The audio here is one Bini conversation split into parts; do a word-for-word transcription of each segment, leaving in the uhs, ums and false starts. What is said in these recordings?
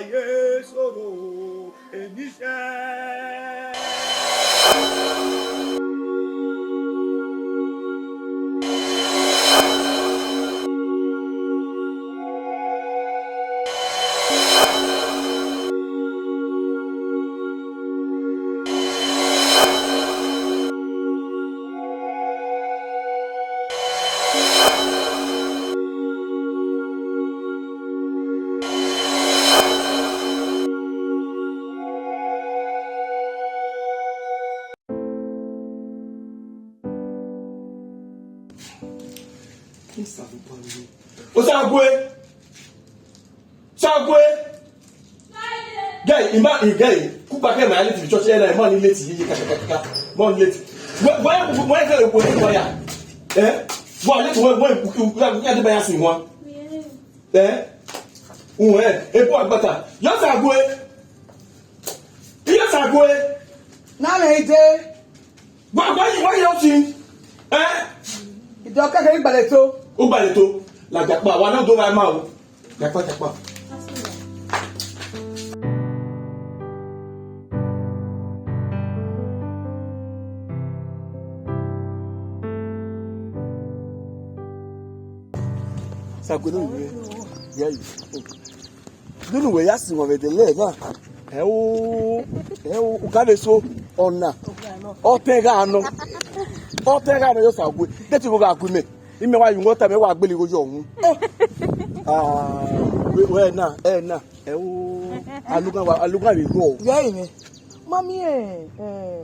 Ye soro enisẹ. Osague! Osague! Guy, ima, guy, ku back here, ma late to church, eh, na, ma ni late, ye, ye, ka, ka, ka, ka, ma ni late. Wẹ, wẹ, wẹ, wẹ, wẹ, wẹ, wẹ, ya. Eh? Wẹ late, wẹ, wẹ, wẹ, wẹ, wẹ, wẹ, wẹ, ya sin wan. Eh? Uwẹ, ebu agbata. Yo Osague. Yo Osague. Na mẹ ide. Why, why, why you shouting? Eh? Idọkẹkẹ igbalẹto. Ugbalẹto. La jakpa, wa na do wa ma o. Jakpa, jakpa. Osague, no, yeah, yeah. Nunu wẹ ya si wọn vbe dele na. Ẹ o, ẹ o, u ka vbe so, ọna. Ọ tẹn gha nọ. Ọ tẹn gha nọ, yo Osague. Deti vbe gha gu mẹ. Imẹ wa yu wọn ta, mẹ wa gbele igho yọ wọn. Ah, wẹ, wẹ na, ẹ na. Ẹ o, alugan wa, alugan vbe gho. Yẹ imẹ. Mami, ẹ, ẹ,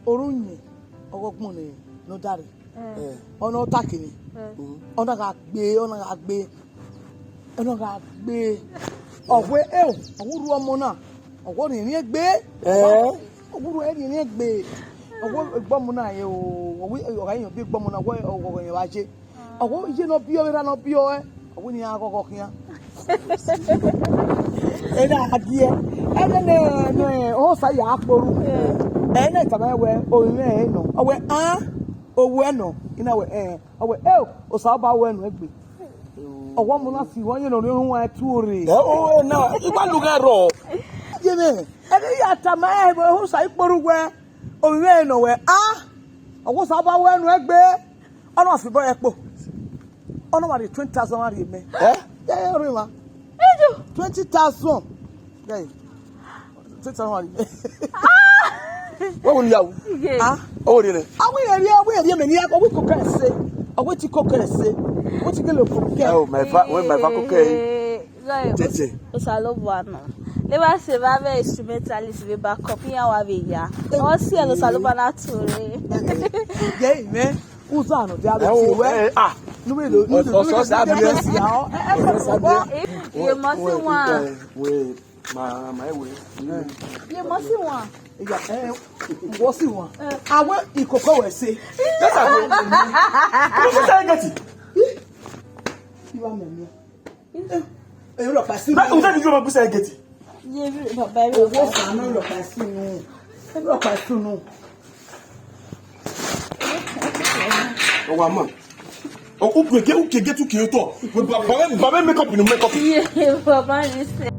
orun yẹn, ọghọgbọn ne, ne ọ dare. Eh. Ọ na ta kene. Eh. Ọ na gha gbe, ọ na gha gbe. Ọ na gha gbe. Ọ wẹ, eo, ọ wẹ u ru ọmọ na. Ọ wẹ ọ rhiẹnrhiẹn gbe. Eh. Ọ wẹ u ru ẹre rhiẹnrhiẹn gbe. Ọ wẹ egbe ọmọ na, eo, ọ wẹ ọ gha yan ọbi egbe ọmọ na, ọ wẹ ọghọghọ yẹn vbe a ye. Ọ wẹ iye ne ọ biẹ ọre, erha ne ọ biẹ ọre, ọ wẹ ne iran ghọghọ khian. Erha a diẹ. Ẹghẹ ne, ne Osa ya kpe orhu. Ẹ na tama wẹ, ovbi mwẹ ẹre nọ. Ọ wẹ, a, ovbi uẹ nọ. I na wẹ, ẹ, ọ wẹ, eo, Osanobua wẹ nọ egbe. Ọ wẹ ọmọ na si, wẹ ọyẹn ne ọ rhie orhu ẹre tuorre. Ẹ, o, ẹ na, I gba lughan rrọọ. Ye mwẹ, ẹghẹ I ya tama ẹre vbe Osa i kpe orhu wẹ, ovbi mwẹ ẹre nọ wẹ, a, ọ wẹ Osanobua wẹ nọ egbe. Ọ na fi bọ ẹkpo. Ọ na wa rhie twenty thousand wa rhie mẹ. Eh? Yeah, yeah, rhie mwa. Twenty thousand. Yeah. Twenty thousand wa rhie mẹ. Wẹ wo ni ya wu? Ah? O wo rhie nẹ? A wẹ rhie, a wẹ rhie mẹ ni, a wẹ koko ẹse. A wẹ ti koko ẹse. Wẹ ti gele koko. Oh, my fa-, wẹ my fa koko ẹse. Tete. Osanobua nọ. Ne wa se vbe avbe instrumentalist vbe backup, iran wa vbe ya. Ọ si ẹre Osanobua na tuorre. Ye mwẹ. Uza nọ dia vbe tie wẹ. Ah. Nu me lo, nu me lo, nu me lo, sa bi. Ye mọ si wan. We, ma, ma, we. Ye mọ si wan. Ya, eh, wọ si wan. A wẹ ikoko wẹ se. Yes, I will. Who say get it? Iwa mẹ mi. Eh, eh, ọlọkpa sunu. That, that is your person get it. Ye, baba, ye. Owó fanu ọlọkpa sunu. Ọlọkpa sunu. Ọwa ma. O, o keke, o keke tu ke to. Baba, baba, make up in make up. Ye, baba, ye se.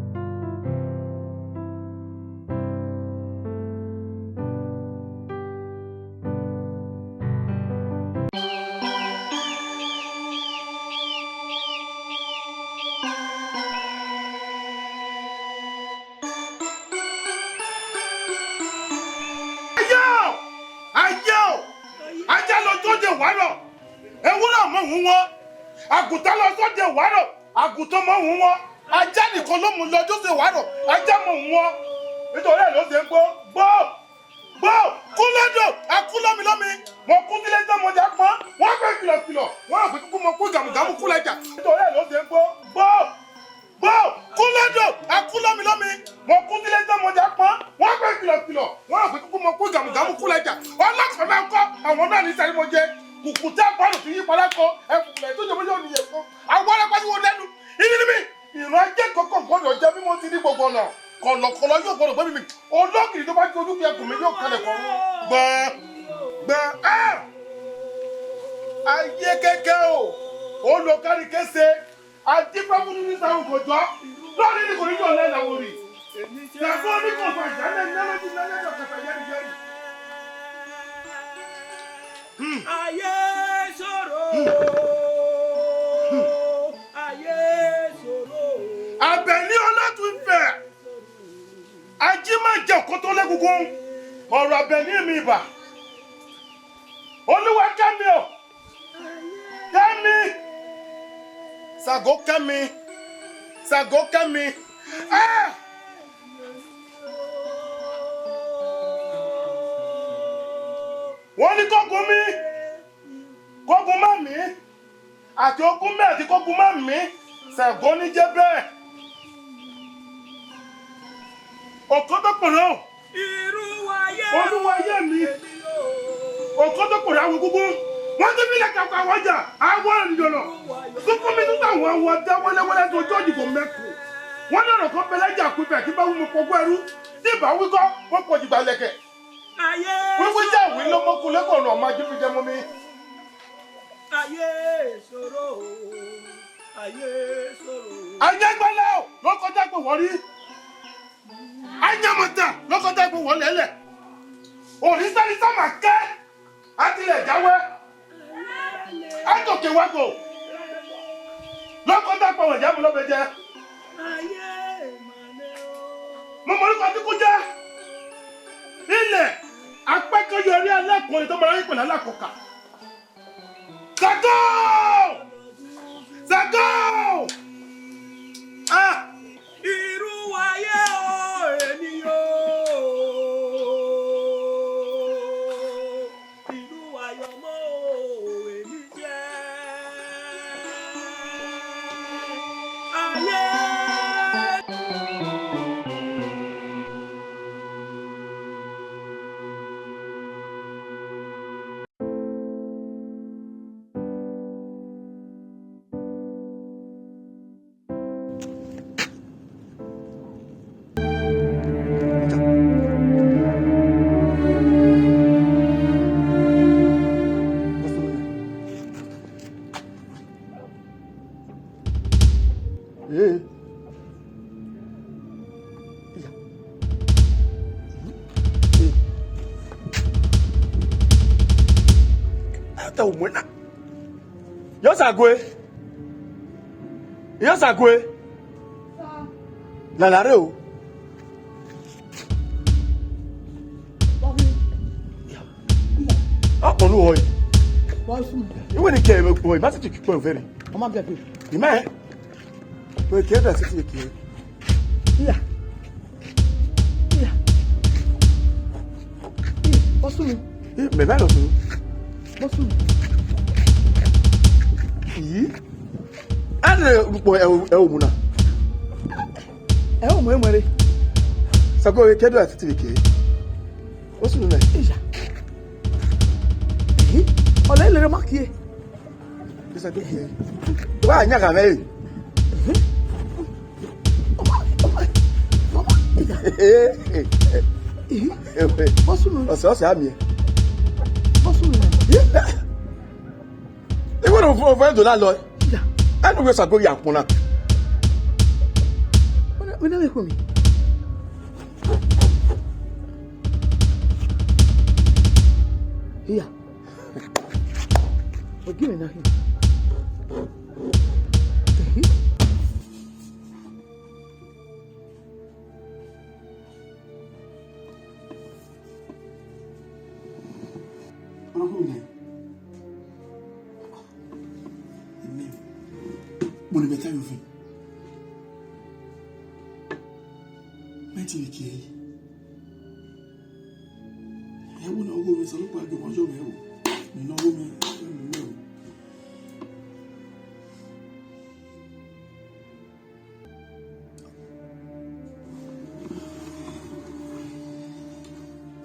Ayo! Ayo! Aja lọ sọdẹ wàárọ̀. Ewúrẹ́ ọmọ òun wọn. Àgùntàn lọ sọdẹ wàárọ̀. Àgùntàn ọmọ òun wọn. Ajá nìkan ló mú lọ sọdẹ wàárọ̀. Ajá ọmọ òun wọn. Nítorí ẹ̀ ló ṣe ń gbó. Gbó! Gbó! Kúlódò! Ẹ kú lómi lómi! Mo kú sílé tán mo jà pọ́n. Wọ́n fẹ́ kìlọ̀kìlọ̀. Wọ́n rò pé kúkú mo kú gàmùgàmù kú lẹ́jà. Nítorí ẹ̀ ló ṣe ń gbó. Gbó! Gbó! Kúlódò! Ẹ kú lómi lómi! Mo kú sílé tán mo jà pọ́n. Wọ́n fẹ́ kìlọ̀kìlọ̀. Wọ́n rò pé kúkú mo kú gàmùgàmù kú lẹ́jà. Ọlọ́kọ̀ náà kọ́. Àwọn náà ní sẹ́yìn mo jẹ. Kùkù tẹ́ ẹ bá lò sí yí padà kọ. Ẹ kùkù ẹ̀ tó jẹ mọ́ yóò níye kọ́. Àwọn ará pàṣẹ wo lẹ́nu. Ìyẹn ni mi. Ìran jẹ́ kọ́kọ́ gbọ́dọ̀ jẹ́ mímọ́ ti ní gbogbo ọ̀nà. Kọ̀lọ̀kọ̀lọ̀ yóò gbọ́dọ̀ gbẹ́mí mi. Ológìrì tó bá ti ojú fi ẹkùn mi yóò kalẹ̀ kọ́. Gbọ́n, gbọ́n, ah! Ayé kẹ́kẹ́ o, ó lọ kárí kése. Adífẹ́kùn ní sáwọn kò jọ. Lọ́ọ̀rì ni kò ní yọ̀ lẹ́nu àwọn rì. Ẹvbo ni kọfua ya nẹ, nẹ, nẹ, nẹ, nẹ, nẹ, kọfua ya nẹ, ya nẹ. Hmm. Aye soro. Aye soro. Abẹni Ọlọtuifẹ. Ajimaje Okoto Legungun. Ọrọ Abẹni mi ba. Oluwa kẹ mi o. Kẹ mi! Sago kẹ mi! Sago kẹ mi! Ah! Wẹ ọnii ke ogun mi, ke ogun ma mi, àti ogun mẹ àti ke ogun ma mi, Sago ni je bẹẹ. Okoto kpọnrọn. Oluwa ye mi. Okoto kpọnrọn awu egungun. Wẹ te mi lẹ ka ka wa ya, a wa ni yọ nọ. Sukun mi tuta wa wa da wẹlẹwẹlẹ to jọji ko mẹ ku. Wẹ nọ nọ ko bẹlẹ ya ku bẹ ki ba wu mo kpọ gu ẹru. Te I ba wu igọ, wẹ kpọ jigba lẹkẹ. Aye. Wẹ wẹ ya wi lo mo ku lẹkọ nọ ma ji fi jẹ mo mi. Aye soro. Aye soro. Aye gbala o, lọkọ dagbe wọ rri. Ayamata lọkọ dagbe wọ lẹlẹ. Orisarisa ma kẹ, a ti lẹ ja wẹ. A tọ ke wa go. Lọkọ dagbe wẹ ya mu lọbẹ jẹ. Mo mọ ikọ ti ku jẹ. Ilẹ, akpẹkẹ yọ rri alẹ kọrin tọ ma ra ikpẹlẹ alakọka. Sago! Sago! Ah! Iruwa ye o, eni yo. Iruwa ye ọmọ o, eni jẹ. Aye. Ee. Iya. Ee. Ata umuẹ na. Yọ Sago e. Yọ Sago e. Lala rre o. Ọ kpọnọ uwẹ. Iwẹ ni kẹ ẹmwẹ ukpọn, I ma sẹtin kẹ ukpọn vẹ nẹ. Ọ ma biẹ ke. I ma ẹ. Wẹ ke da sẹtin kẹ. Iya. Iya. Iya. Ọ sunu. Ẹ, mẹ ma lọ sunu. Ọ sunu. Iyi. A rhie ukpọn ẹ, ẹ, mu na. Ẹ, ọ mu ẹmwẹ rre. Sago, ke da sẹtin kẹ. Ọ sunu nẹ. Iya. Iyi. Ọ lẹ lere ma kie. Wa nya gha vbe ẹre. Ọsẹ ọsẹ a miẹn. Iwẹ ne ovọ ẹdo na lọ. Ẹnu wẹ Sago ya kpọnna. Wẹ na vbe khuo mi. Iya. Ọ gie mwẹ na hin. Ehe. Ọna khuọnmwi nẹ. Amen. Kpọnmwi mẹ ta ye ovẹn. Mẹ te vbe kie ẹre. Ẹ wo ne ọ gho mwẹ, Osanobua gie ọmwa yọ mwẹ o. Ne ọ gho mwẹ, ẹ mu mwẹ o.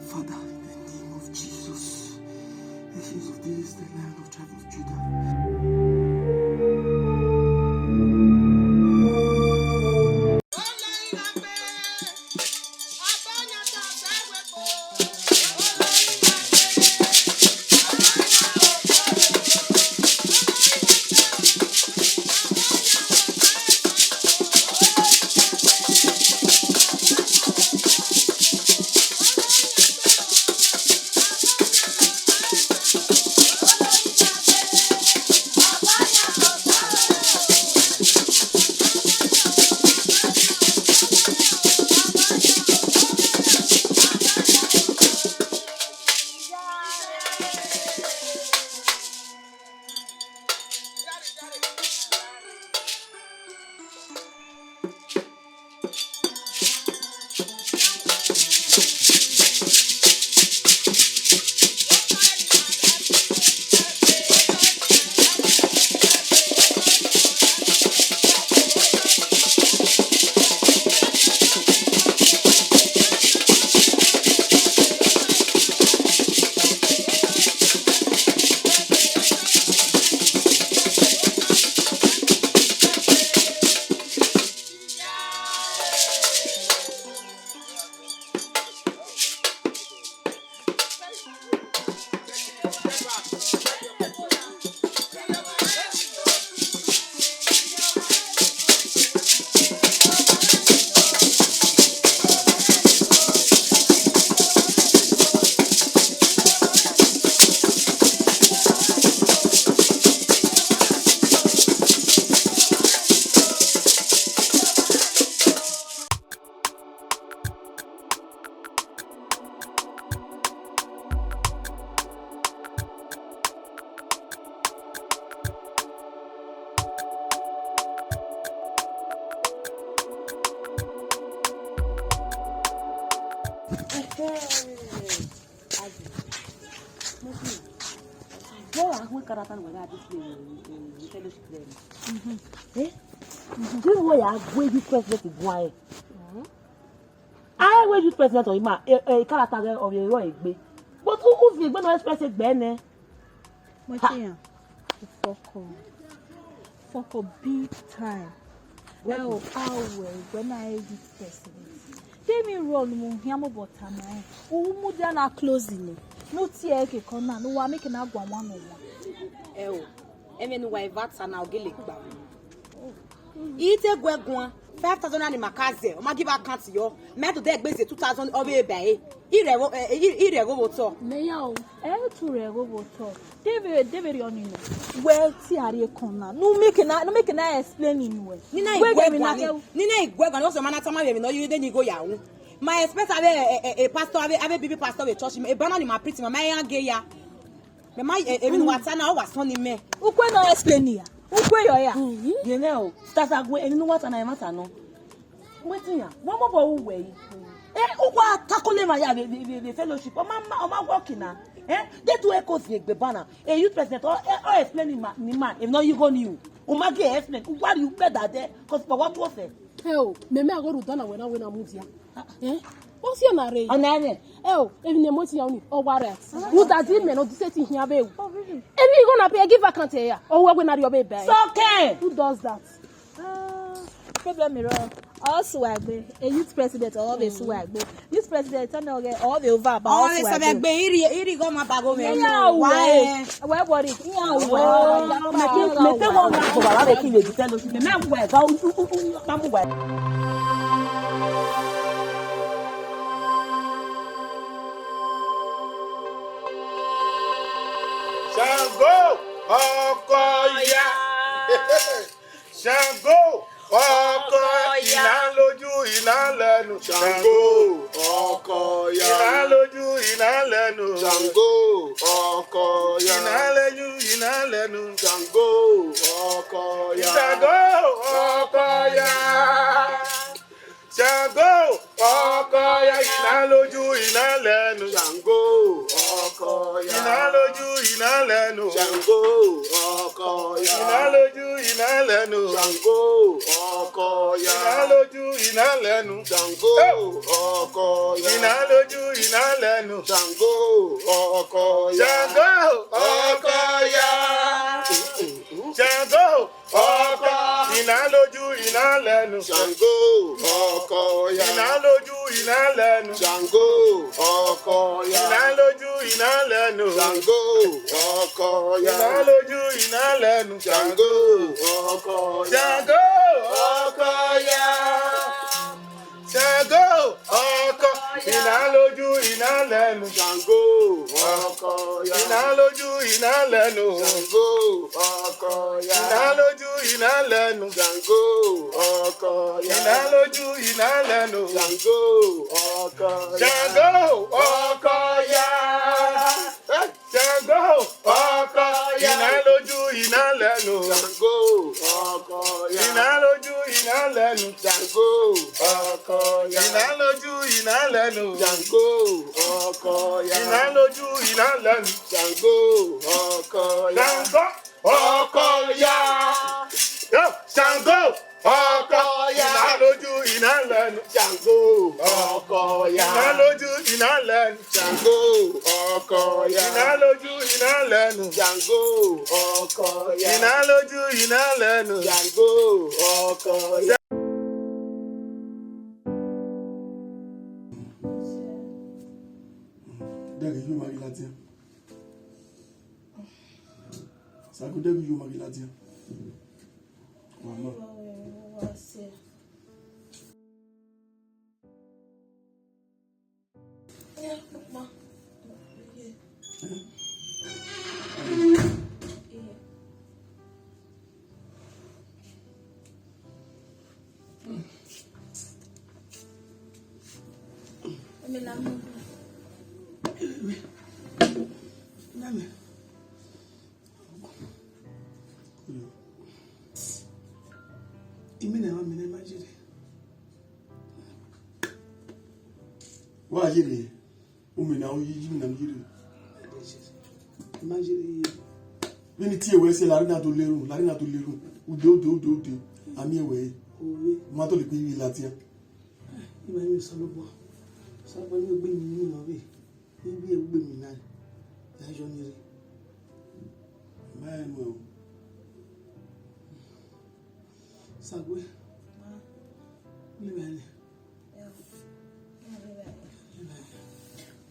Father, in the name of Jesus, Ancient of Days, the Lion of tribe of Judah. Ẹhẹ. Wẹ wa hu karata ne uwẹ gha display vbe fellowship rẹ ni? Eh? Di wẹ ya gu youth president guan ẹre? A i wẹ youth president ọ ima, karata ghẹ ọ vbe rrọọ egbe. But u viọ egbe ne ọ express egbe nẹ. Mọtẹn, you fuck up. Fuck up big time. Ẹ o, a wẹ, wẹ na ẹ youth president. Tell me role mu hian mobọ tama ẹ. U mudia na close nẹ. Ne u tie ẹre ke corner, ne uwa make na guan one on one. Ẹ o, ẹmwẹ ne uwa eva ta na, ọ gele gba. I te guẹ guan, five thousand naira ni ma ka zẹ, ọ ma give account yọ. Mẹ to de egbe ze two thousand ọ vbe ba ẹre. I rẹ ẹgho, eh, i, i rẹ ẹgho vbe otọ. Mẹ ya o, ẹ i tu rẹ ẹgho vbe otọ. De vbe, de vbe rhie ọnii nọ. Wẹ tie a rrie corner. Ne u make na, ne u make na explain nuẹ. Ni na i guẹ guan ni, ni na i guẹ guan ni, ọ sẹ ma na tama vbe emwi ne ọ ye de ni igho ya ru. Ma expect avbe, eh, eh, eh, pastor, avbe, avbe bibi pastor vbe church, eba na ni ma preach, ma ma iran ge ya. Mẹ ma, eh, emwi ne uwa ta na, ọ wa sọn ni mẹ. Ukwe nọ explain ya. Ukwe yọ ya. Ye nẹ o, sasa gu emwi ne uwa ta na, ẹmwata nọ. Wetin ya? Wa mobọ ru wẹ yi. Eh, u wa takole emwa ya vbe, vbe, vbe, vbe fellowship. Ọ ma, ma, ọ ma work na. Eh, de tu eko zin egbe ba na. Eh, youth president, ọ, eh, ọ explain ni ma, ni ma, emwi ne ọ ye igho ni u. U ma gi explain, u wa rhie ukpẹ da dẹ, 'cause wa tuọ sẹ. Ẹ o, mẹ mẹ agho rhunmwuda na wẹ na wẹ na mudia. Eh? What's your name? Ọna ẹmwẹ. Ẹ o, emwi ne mo ti ya uni, ọ wa right. Rhunmwuda di mẹ nọ, di sẹ ti hian vbe ru. Emwi igho na be give account ya. Ọ wẹ wẹ na rhie ọvbe ba. Sọkẹn. Who does that? Ah, problem rọ. Ọ suwa egbe, a youth president, ọ vbe suwa egbe. Youth president, ọ nọ ghe, ọ vbe over ba, ọ suwa egbe. Ọ vbe suwa egbe, iri, iri gọ ma ba gho mẹ. Iran wa ẹ. Wẹ worry, iran wa ẹ. Mẹ te wọ na ko baba vbe ki vbe defend us. Mẹ mẹ wa ẹ ga u u u u ma mu wa ẹ. Ṣàngó ọkọ ìyá. Ṣàngó ọkọ ìyá. Iná lójú, iná lẹ́nu. Ṣàngó ọkọ ìyá. Iná lójú, iná lẹ́nu. Ṣàngó ọkọ ìyá. Iná lójú, iná lẹ́nu. Ṣàngó ọkọ ìyá. Ṣàngó ọkọ ìyá. Ṣàngó ọkọ ìyá. Iná lójú, iná lẹ́nu. Ṣàngó ọkọ ìyá. Iná lójú, iná lẹ́nu. Ṣàngó ọkọ ìyá. Iná lójú, iná lẹ́nu. Ṣàngó ọkọ ìyá. Iná lójú, iná lẹ́nu. Ṣàngó ọkọ ìyá. Iná lójú, iná lẹ́nu. Ṣàngó ọkọ ìyá. Ṣàngó ọkọ ìyá. Ṣàngó ọkọ. Iná lójú, iná lẹ́nu. Ṣàngó ọkọ ìyá. Iná lójú, iná lẹ́nu. Ṣàngó ọkọ ìyá. Iná lójú, iná lẹ́nu. Ṣàngó ọkọ ìyá. Iná lójú, iná lẹ́nu. Ṣàngó ọkọ ìyá. Ṣàngó ọkọ ìyá. Ṣàngó ọkọ, iná lójú, iná lẹ́nu. Ṣàngó ọkọ ìyá. Iná lójú, iná lẹ́nu. Ṣàngó ọkọ ìyá. Iná lójú, iná lẹ́nu. Ṣàngó ọkọ ìyá. Iná lójú, iná lẹ́nu. Ṣàngó ọkọ ìyá. Ṣàngó ọkọ ìyá. Ṣàngó ọkọ ìyá. Iná lójú, iná lẹ́nu. Ṣàngó ọkọ ìyá. Iná lójú, iná lẹ́nu. Ṣàngó ọkọ ìyá. Iná lójú, iná lẹ́nu. Ṣàngó ọkọ ìyá. Iná lójú, iná lẹ́nu. Ṣàngó ọkọ ìyá. Ṣàngó ọkọ ìyá. Yo, Ṣàngó ọkọ ìyá. Iná lójú, iná lẹ́nu. Ṣàngó ọkọ ìyá. Iná lójú, iná lẹ́nu. Ṣàngó ọkọ ìyá. Iná lójú, iná lẹ́nu. Ṣàngó ọkọ ìyá. Iná lójú, iná lẹ́nu. Ṣàngó ọkọ ìyá. Dẹ́gẹ̀ yóò máa rí láti ẹ́. Sago dẹ́gẹ̀ yóò máa rí láti ẹ́. Mama. Imina wa mina ma jere. Wa ye rre, u miẹn na, u yi, yi miẹn na, u yi rre. I ma ye rre. Vbene I tie wẹ sẹ, la rre na do lerhun, la rre na do lerhun. Ude, ude, ude, ude. A miẹn wẹ. Owe. Ma to le kpe ivbi ladian. I ma miẹn Osanobua. Osanobua ne egbe mi ni nọ vbe. Ivbi egbe mi na. Ya yọ ni rre. Ma ẹ nuẹn o. Sague. Ma. Levba ẹre.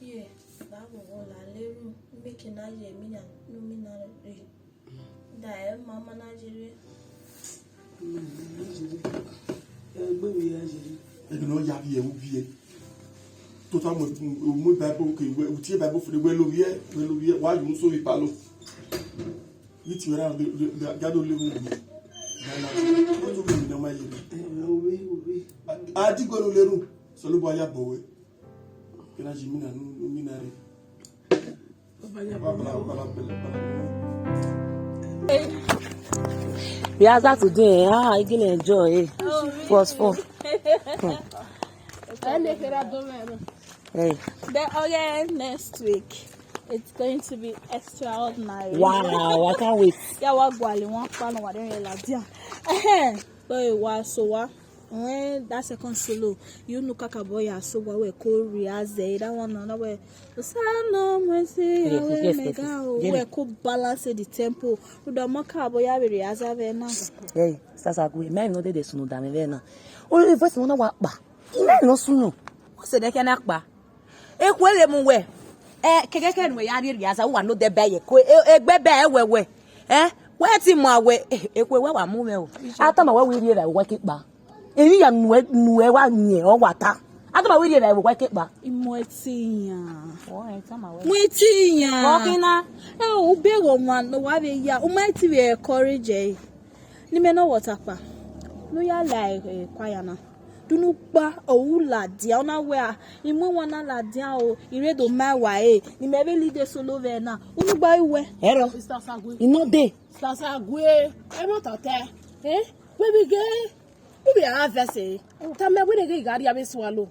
Ye, ba vbe ọghọ la lerhun, make na ye emwi na, ne u mina rre. Da ẹ ma ma na ye rre. Egbe vbe ya ye rre. Ẹgbẹe ne ọ ya vbiẹ, u vbiẹ. Tota mu, mu Bible ke, wẹ, u tie Bible fede, wẹ lovbiẹ, wẹ lovbiẹ, wa ye unu so vbe ipalo. Iti ra le, le, le, ga do le ru mi. Na na, o to mi na ma ye. Eh, owe, owe. A, a di go le ru. Osanobua ya bọ wẹ. Kena ji mi na nu, nu mi na re. Bala, bala, bala, bala. Rehearsal today, ah, I gonna enjoy, eh. First four. Hey. But okay, next week, it's going to be extraordinary. Wow, I can't wait. Ya wa guali wan pa no wa de la dia. Eh, so wa so wa. When that second solo, you know, kakabo ya so wa we ko rehearse that one, no we. Sano mwesi ya we mega o, we ko balance the tempo. Udo mo kakabo ya we rehearse ve na. Hey, Sasague, me no dey dey sunu da me ve na. O voice wona wa pa. Ina no sunu. O se de ke na pa. Ekhue vbe mu wẹ, ẹ, kẹkẹkẹ ne uwẹ ya rhie rehearsal, uwa ne odẹ bẹghe ko, e, egbe bẹghe wẹwẹ, ẹ, wẹ ti mu awẹ, e, ekhue wẹ wa mu mwẹ o. A tama wẹ wẹ rhie vbe uwẹ ke kpa. Emwi ya nuẹ, nuẹ wa nyẹ, ọ wa ta. A tama wẹ rhie vbe uwẹ ke kpa. Imọ ẹtin yan. Ọ, ẹ tama wẹ. Mu ẹtin yan. Ọ kina. Ẹ, u be ghe ọmwa ne wa vbe ya, u ma ti vbe encourage ẹre. Ne imẹ ne ọ vbe ọtakpa, ne u ya la, eh, choir na. Dunugba, ọ ru ladian, ọ na wẹ a, I mu ẹwaẹn na ladian o, I rre do ma ẹwaẹn ẹre, ne imẹ vbe lead solo vbe na. Unugba i wẹ. Ẹrọ. Sister Sague. I no dey. Sister Sague, ẹ mọ tọtẹ. Eh? Wẹ vbe ghe, u vbe a vẹse. Tama wẹ ne ghe I gha rhie avbe swallow.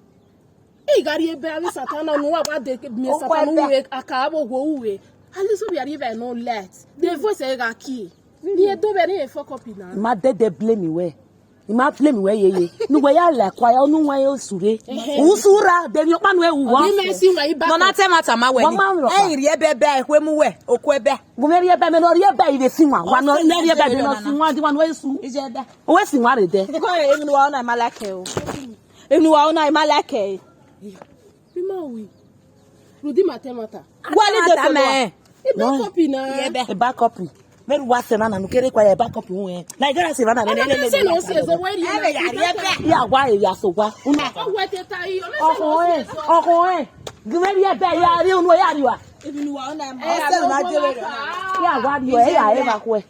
I gha rhie ebe avbe Satan na, ne uwa wa de miẹn Satan uwe, aka avbe owo uwe. At least u vbe rhie ebe no let. The voice ẹ gha kie. Ni e do vbe ne e fuck up na. Ma dede blame wẹ. I ma blame wẹ yeye. Ne uwẹ ya la ẹkua ya, ọnu wan ye osu rre. Ehe. Usu ra, de ni ọkpa nu ẹ wu wa. Ni mẹ si wan i ba. Nọ na tẹ ma tama wẹ ni. Wa ma rọ. Ẹ i rhie ebe, ebe, ekhue mu wẹ, oku ebe. Gu mẹ rhie ebe, mẹ nọ rhie ebe, I vbe si wan. Wa nọ, mẹ rhie ebe, mẹ nọ si wan, di wan wẹ su. Ije ebe. Uwẹ si wan rre dẹ. Ko emwi ne uwa na, I ma like ẹ o. Emwi ne uwa na, I ma like ẹ. Ima wi. Rudi ma tẹ mata. Wa ni de tama. I back up na. Ebe. I back up. Mẹ ru wa sẹ na na, nu kere kwa ya back up wu ẹ. Na igara sẹ na na, ne, ne, ne, ne. Ya wa e ya so wa. Una. Ọkọ ẹ, ọkọ ẹ. Gu mẹ rhie ebe ya rhie unu ya rhie wa. Emwi ne uwa na, I ma. Ẹ sẹ na je. Ya wa rhie, ẹ ya e ba khuẹ.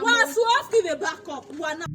Wa su off give a backup. Wa na.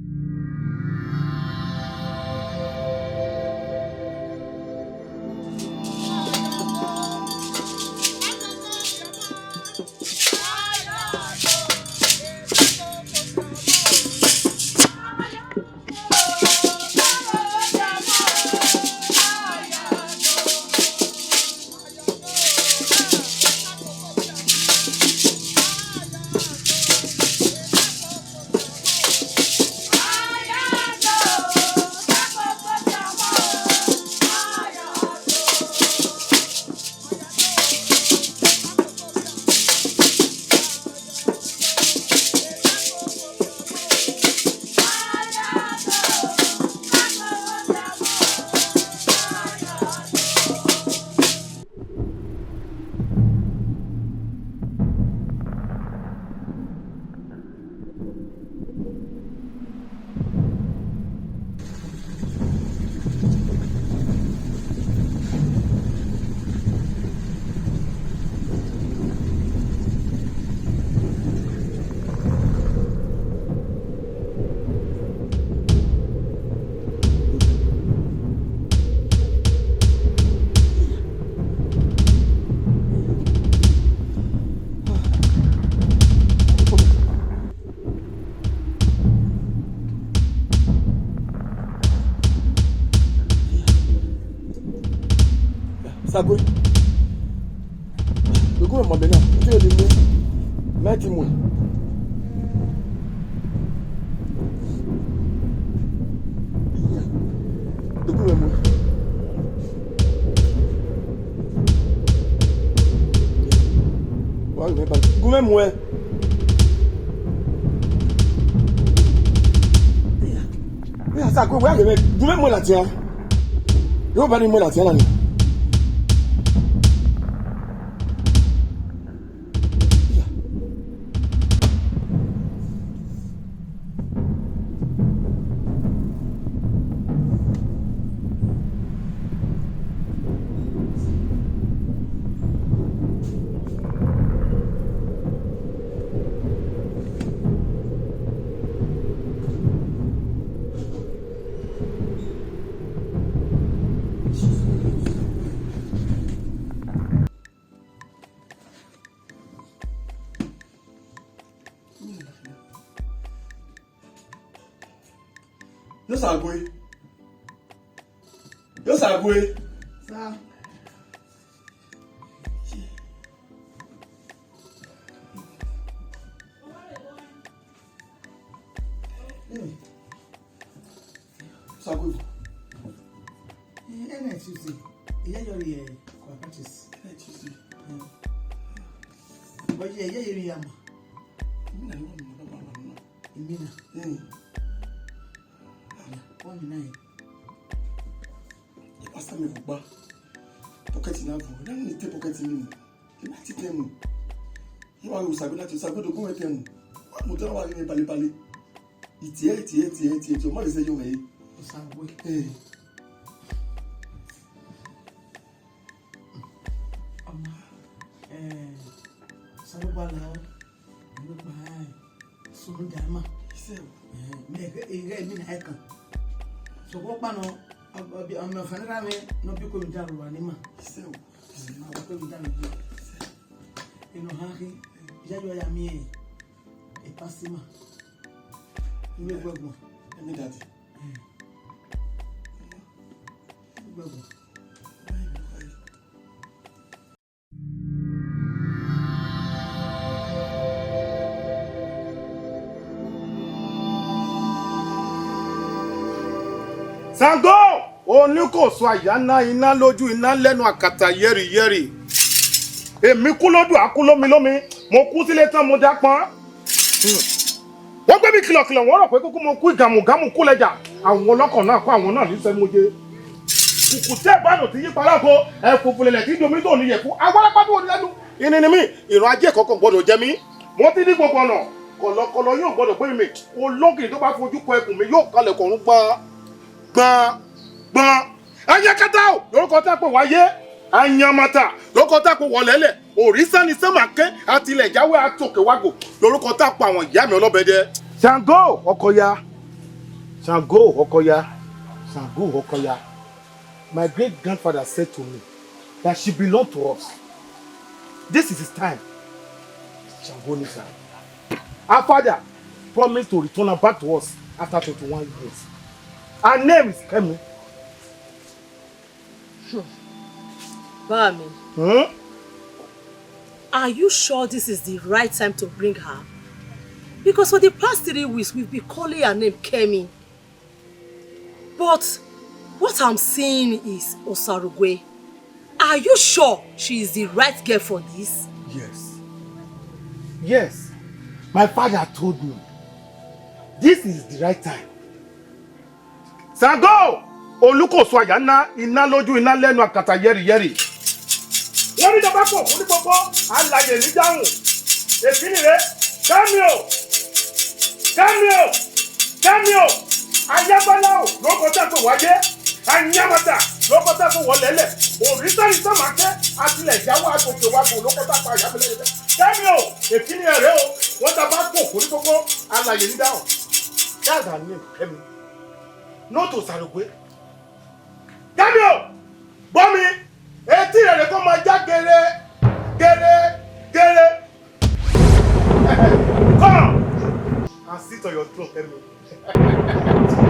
Agwe. Dogun mẹ ma mẹ na. Te o ni mu. Mẹ ti mu. Dogun mẹ mu. Wa mẹ ba. Gu mẹ mu ẹ. Wẹ a sa gu wẹ a ghe mẹ. Gu mẹ mu ẹ ladian. Yo ba ni mu ẹ ladian na ni. Yo sa gue. Yo sa gue. Sa. Sa gue. Ene Tuesday, iye yo ri ko practice. Ene Tuesday. Oye, iye yo ri ya ma. Mina ni wa ma ma ma. Mina. Mm. Wa mina ye. Pastor mi vugba. Pocket na vugba. Na ni te pocket mi mu. Ẹ ma ti tẹ mu. Ẹ wa ru sagbe na ti sagbe do gun wẹ tẹ mu. Wa mu tẹ wa ri bale bale. Itie, itie, itie, itie, itie. O ma lẹ sẹ yọ mẹ. Sagbe. Eh. Ọma, eh, Osanobua la o, ẹvbo kpa sunu da ma. Isẹ o. Eh, mẹ ghe, ghe mi na ẹkan. Sokpan ọkpa nọ, ọmọ ọfanẹra mwẹ ne ọ biko mi da rua ni ma. Isẹ o. Eh, ma biko mi da rua. Enọ han khin, ya yo ya miẹn e pastor ma. Iwe gbẹgbọn. Emi daddy. Eh. Iwe gbẹgbọn. Sango, onikọ sua ya na, I na lọju, I na lẹnu akata yẹri yẹri. Emi ku lọdu, a ku lomi lomi, mo ku sile tọn, mo da kpọn. Hmm. Wọ́n gbé mi kìlọ̀kìlọ̀, wọ́n rọ̀ pé kúkú mo kú ìgàmùgàmù kú lẹ́jà. Àwọn ọlọ́kọ̀ náà kọ́ àwọn náà ní sẹ́nu oje. Kùkù tẹ́ bá nù ti yí para ko, ẹ fòfò lẹ̀lẹ̀ tí domi tó ní yẹ̀kú. Àwọn alápàdé òní lẹ́nu. Ìní ni mí, ìran ajé kọ̀ọ̀kan gbọ́dọ̀ jẹ mí. Mo ti ní gbogbo ọ̀nà. Kọ̀lọ̀kọ̀lọ̀ yóò gbọ́dọ̀ gbé mi. Ológìrì tó bá fojú kọ ẹkùn mi yóò kalẹ̀ kọ̀ọ̀run gbọ́n, gbọ́n, gbọ́n. Ayakata o, lórúkọ tá a pè wáyé. Ayamata, lórúkọ tá a pè wọ̀lẹ́lẹ̀. Òrìṣà ni sẹ́mà kẹ́, àti ilẹ̀ jáwé àtòkè wágò. Lórúkọ tá a pè àwọn ìyá mi ọlọ́bẹ̀dẹ. Ṣàngó ọkọ ya, Ṣàngó ọkọ ya, Ṣàngó ọkọ ya. My great grandfather said to me that she belonged to us. This is his time. Ṣàngó ni sir. Her father promised to return her back to us after twenty-one years. Her name is Kemi. Hmm. Bami, hmm? Are you sure this is the right time to bring her? Because for the past three weeks, we've been calling her name Kemi. But what I'm seeing is Osarugwe. Are you sure she is the right girl for this? Yes. Yes. My father told me this is the right time. Ṣàngó, olùkóso àyà ńlá, iná lójú, iná lẹ́nu, àkàtà yẹ́rìyẹ́rì. Wọ́n ní ìjọba pọ̀ fún ní gbogbo, alàyè ní dáhùn. Èkíní rèé, Kẹ́mi o, Kẹ́mi o, Kẹ́mi o, ayábáláwo ló kọ́ tẹ́ kó wáyé, ayámọ́ta ló kọ́ tẹ́ kó wọlé lẹ̀, òrìṣà ní sọ́mà kẹ́, àtìlẹ̀ ìyàwó àtòkè wa kò ló kọ́ tẹ́ kó àyàmọ́lẹ̀ lẹ̀. Kẹ́mi o, èkíní rèé o, wọ́n ta bá pọ̀ fún ní gbogbo, alàyè ní dáhùn. That's her name, Kẹ́mi. Not Osarugwe. Kẹ́mi o, gbọ́ mi, etí rẹ̀ lè kó máa já gere, gere, gere. Come and sit on your throne, Kẹ́mi.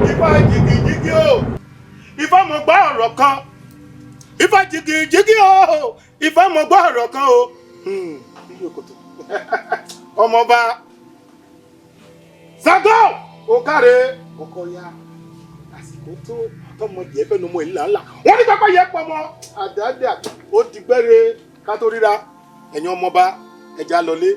Ifá jìgìjìgì o, Ifá mo gbá ọ̀rọ̀ kan. Ifa jigi jigi o, ifa mọ gba ọrọ kan o. Hmm, iye okoto. Ọmọba, Zago, okare, ọkọ ya. Àsìkò tó, tọmọ jẹ ẹbẹ ne ọmọ ẹ lala. Wọ́n ní pápá yẹ pọ̀ mọ́. Àdáadáa, ó di gbẹre ká tó ríra. Ẹ̀yin ọmọba, ẹ jẹ́ a lọlé.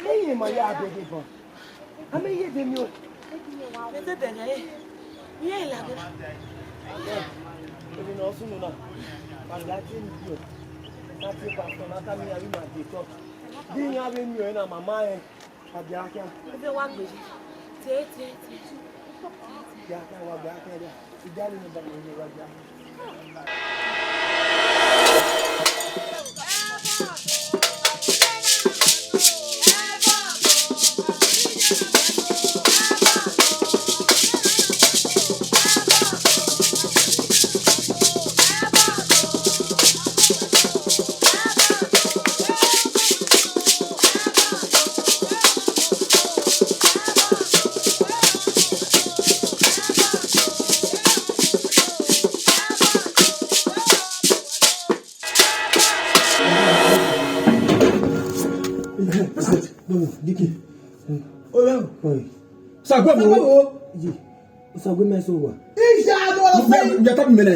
Eye ma ya dede ban. A ma ye de miẹn. Mẹ te dẹghe ẹre. Iran laghe. Emwi ne ọ sunu na, ma gha tie ne uwẹ, na tie pastor, na tama iran vbe ima de church. Di iran vbe miẹn ọnrẹn na, ma ma rẹn, a dia khian. Ivbi wa gbe yi. Tie, tie, tie. Dia khian, wa dia khian dia. Idali ne ba mo ye wa dia. Oya, oi. Sagbe wo. Yi. Sagbe mẹ so wa. Iya, no, no, no. Ya ta mi mẹ nẹ.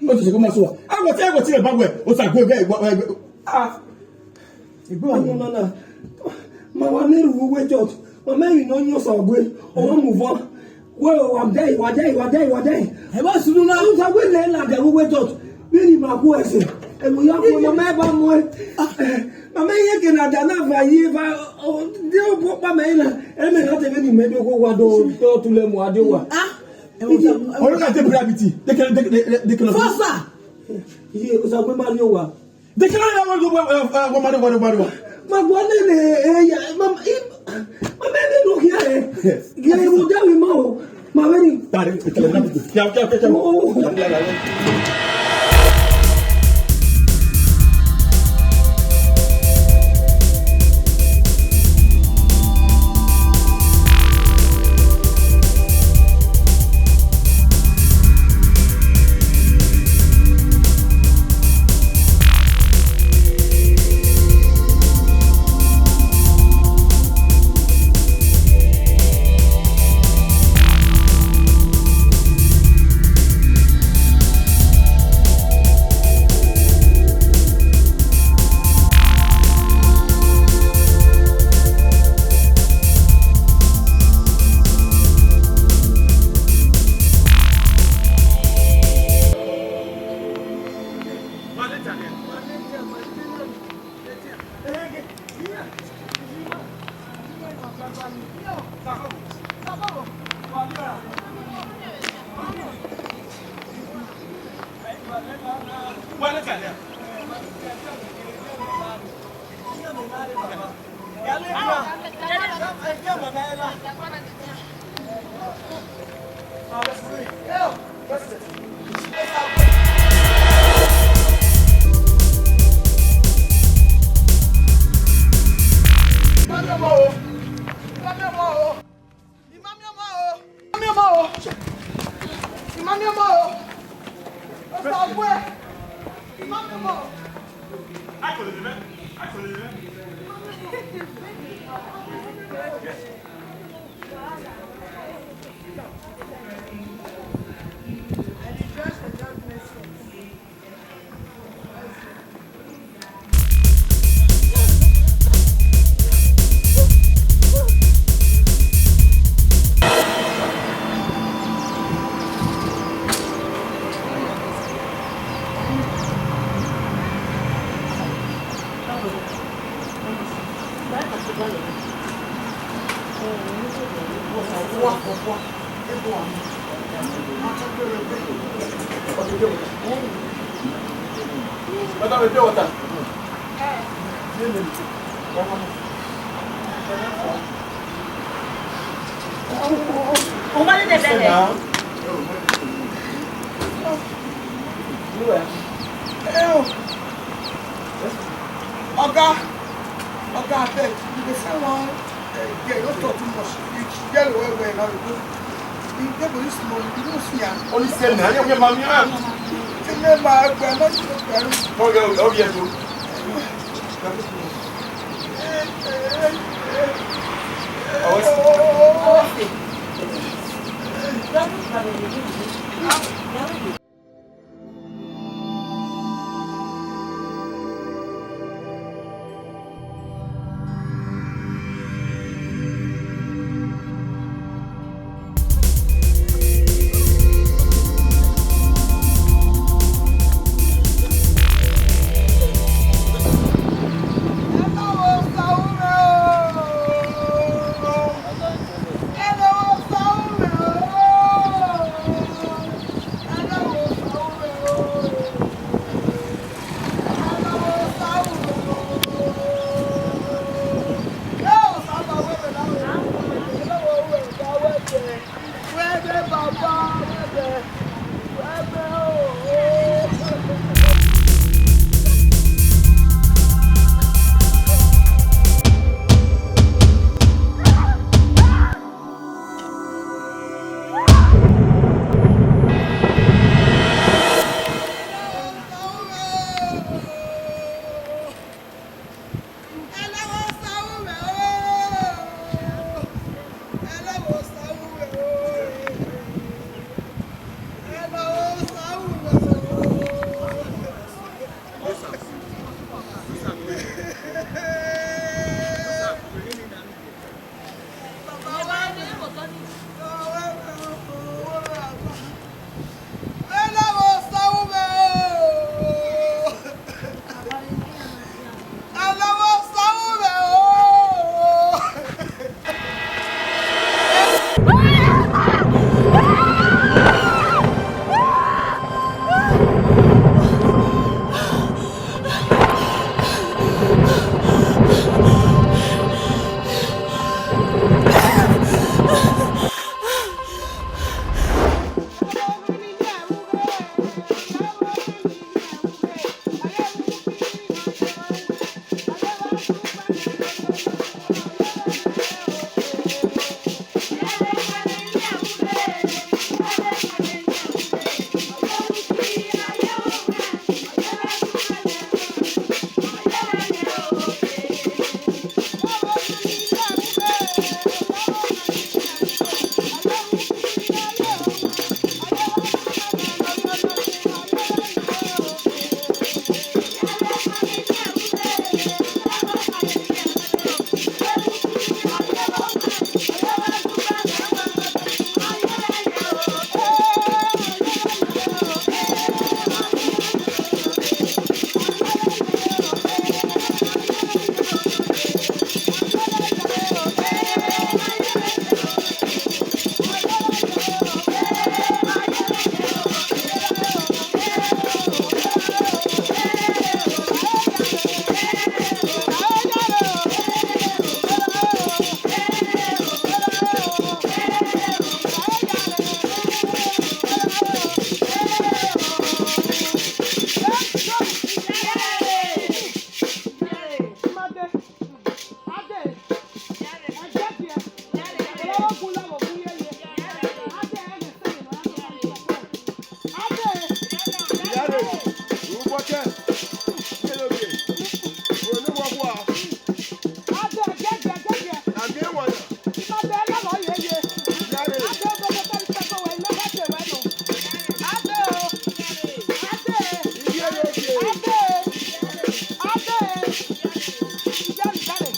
O ti se ko ma so wa. A wo ti, a wo ti le ba we. O sagbe we, we, we. Ah. Egbe ọmọ na na, ma wa ne ru uwe judge, ma ma emwi ne ọ yan Osague, ọ wa mu vọ. Wẹ wa dẹ, wa dẹ, wa dẹ, wa dẹ. Ẹ wa sunu na. Osague nẹ ladian vbe uwe judge, vbene ima gu ẹse, ẹvbo ya gu, ma ma ba mu ẹn. Ma ma iye ke na da na va ye va, de obọ kpa mẹ na, ẹ mẹ na te vbene imẹ do kho wa do, do tule mu a de owa. Ah. Oyo ka te gravity, de ke, de ke, de ke. Fosa. Iye Osague ma rrie owa. De kẹrẹ ya wẹ, wẹ, wẹ, wẹ, wẹ, wẹ, wẹ, wẹ. Ma gua nene, eh, ya, ma, i, ma mẹ ne no hia, eh. Yes. Ye, wo da wi ma o. Ma vẹ ni. Tare, kẹlẹ na. Kia, kia, kia, kia. Oh. Ima miẹn ọmọ o. Ima miẹn ọmọ o. Ima miẹn ọmọ o. Osague. Ima miẹn ọmọ o. Madam, a pure water. Oga, Oga, abeg, you dey find one, uh, girl, no talk too much. You yell well, well, now you go. You dey go this morning, you no see am. Only say na, you get my man. Tell me my girl, not your girl. Oh, yeah, oh, yeah, bro. Kẹ, iye ne ovie, ro ne uwa khua. Adẹ, gẹgẹ, gẹgẹ. Na miẹn wa na. Ima bẹ ya vbe ọ ye ye. Yare. Adẹ, gẹgẹ, gẹgẹ, gẹgẹ, wẹ ne ọ kẹkẹ wẹ nọ. Adẹ o. Adẹ. Iye ne ovie. Adẹ. Adẹ. Yare, yare.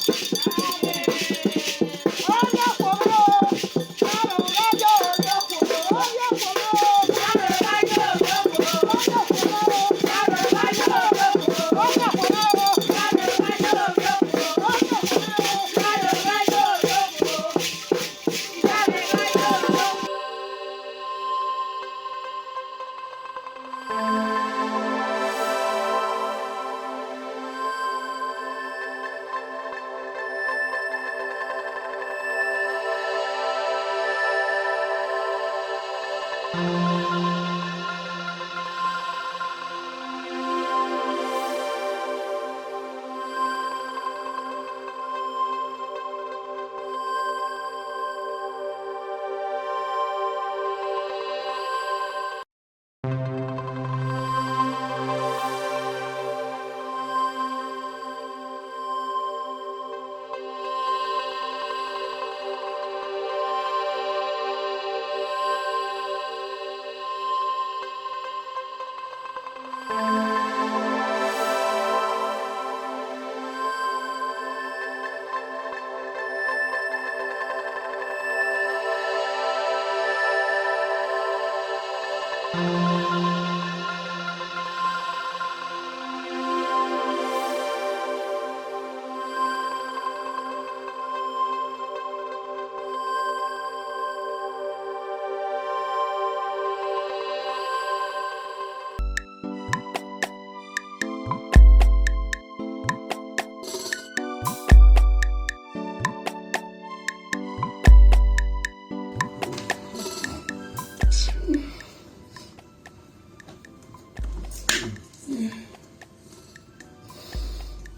Ọ ya khuọrọ o.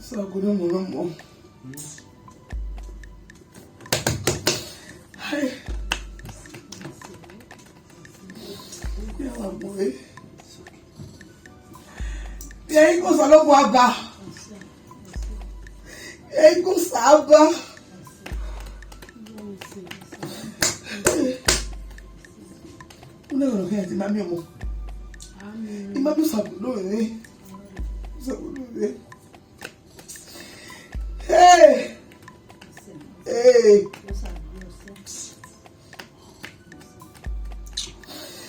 Sago ne mo na mo. Hai. Ya wa mo e. Ya iko salo mo aba. Ya iko saba. Una no que te mami mo. Amen. Imami sabu no e. Sabu no e. Hey! Hey!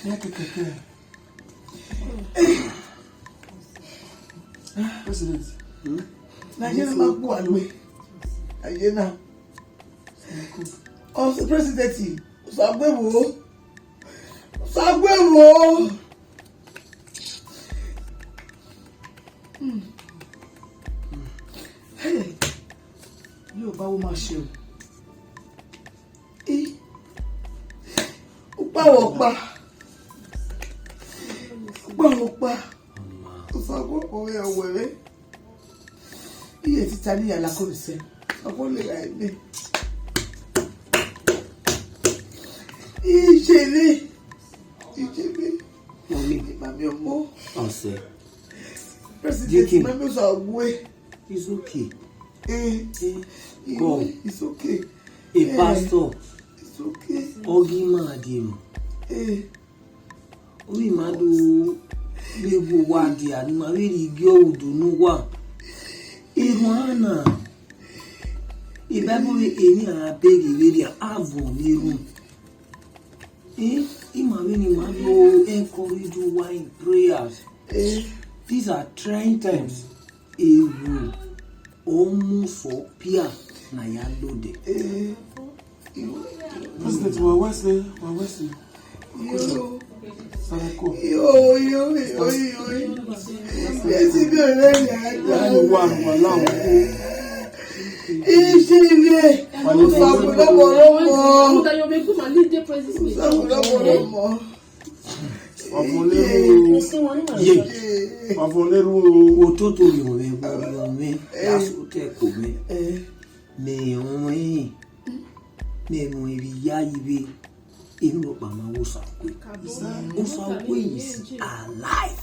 Ya ke ke ke. President. Hmm? Na ye na ma ku alwe. Na ye na. Ọ sẹ president. Sagbe wo. Sagbe wo. Hmm. Hey. Yóò bá wo máa ṣe o. Ih. Ó pa wọ́n pa. Ó pa wọ́n pa. Ó sọ pé ọ̀rẹ́ ọ̀wẹ̀ rẹ̀. Iye títa ní ìyàlá kò ní sẹ́. Ọkọ lè ra ẹ̀mí. Ìṣèlè. Ìṣèlè. Mami. Mami ọmọ. Ọ̀sẹ̀. President Deacon. Mami Osagwe. It's okay. Eh, eh, Come. It's okay. A Eh, pastor. It's okay. Ogi ma di mu. Eh, Ogi ma do vbe wo wa dia, ni ma vbe rhie igie orudu ne uwa. Erhuan na. Bible eni a bẹghe vberriọ, a vọn ni erhunmwu. Eh, ima vbene ima do encourage uwa in prayers. Eh, These are trying times. Ewu, ọ mu sọ pia na ya lodẹ. Eh, President, wa wẹ sẹ, wa wẹ sẹ. Yo. Sarako. Yo, yo, yo, yo, yo. Yes, you go, let me, I Wa ni wa, wa la o. Ìṣèlè. Wa ni wa. Ìṣàkùnlọ́bọ̀lọ́bọ̀. Ìṣàkùnlọ́bọ̀lọ́bọ̀. Wa fọn ne ru. Ye. Wa fọn ne ru o. Ototo ni ọmọ ẹgbẹ ọmọ mi. That's okay, ko mi. Eh. Mẹ ọmọ yẹn, mẹ mọ emwi ya yi vbe, emwi nọkpa ma wo Osagwe. Osagwe is alive.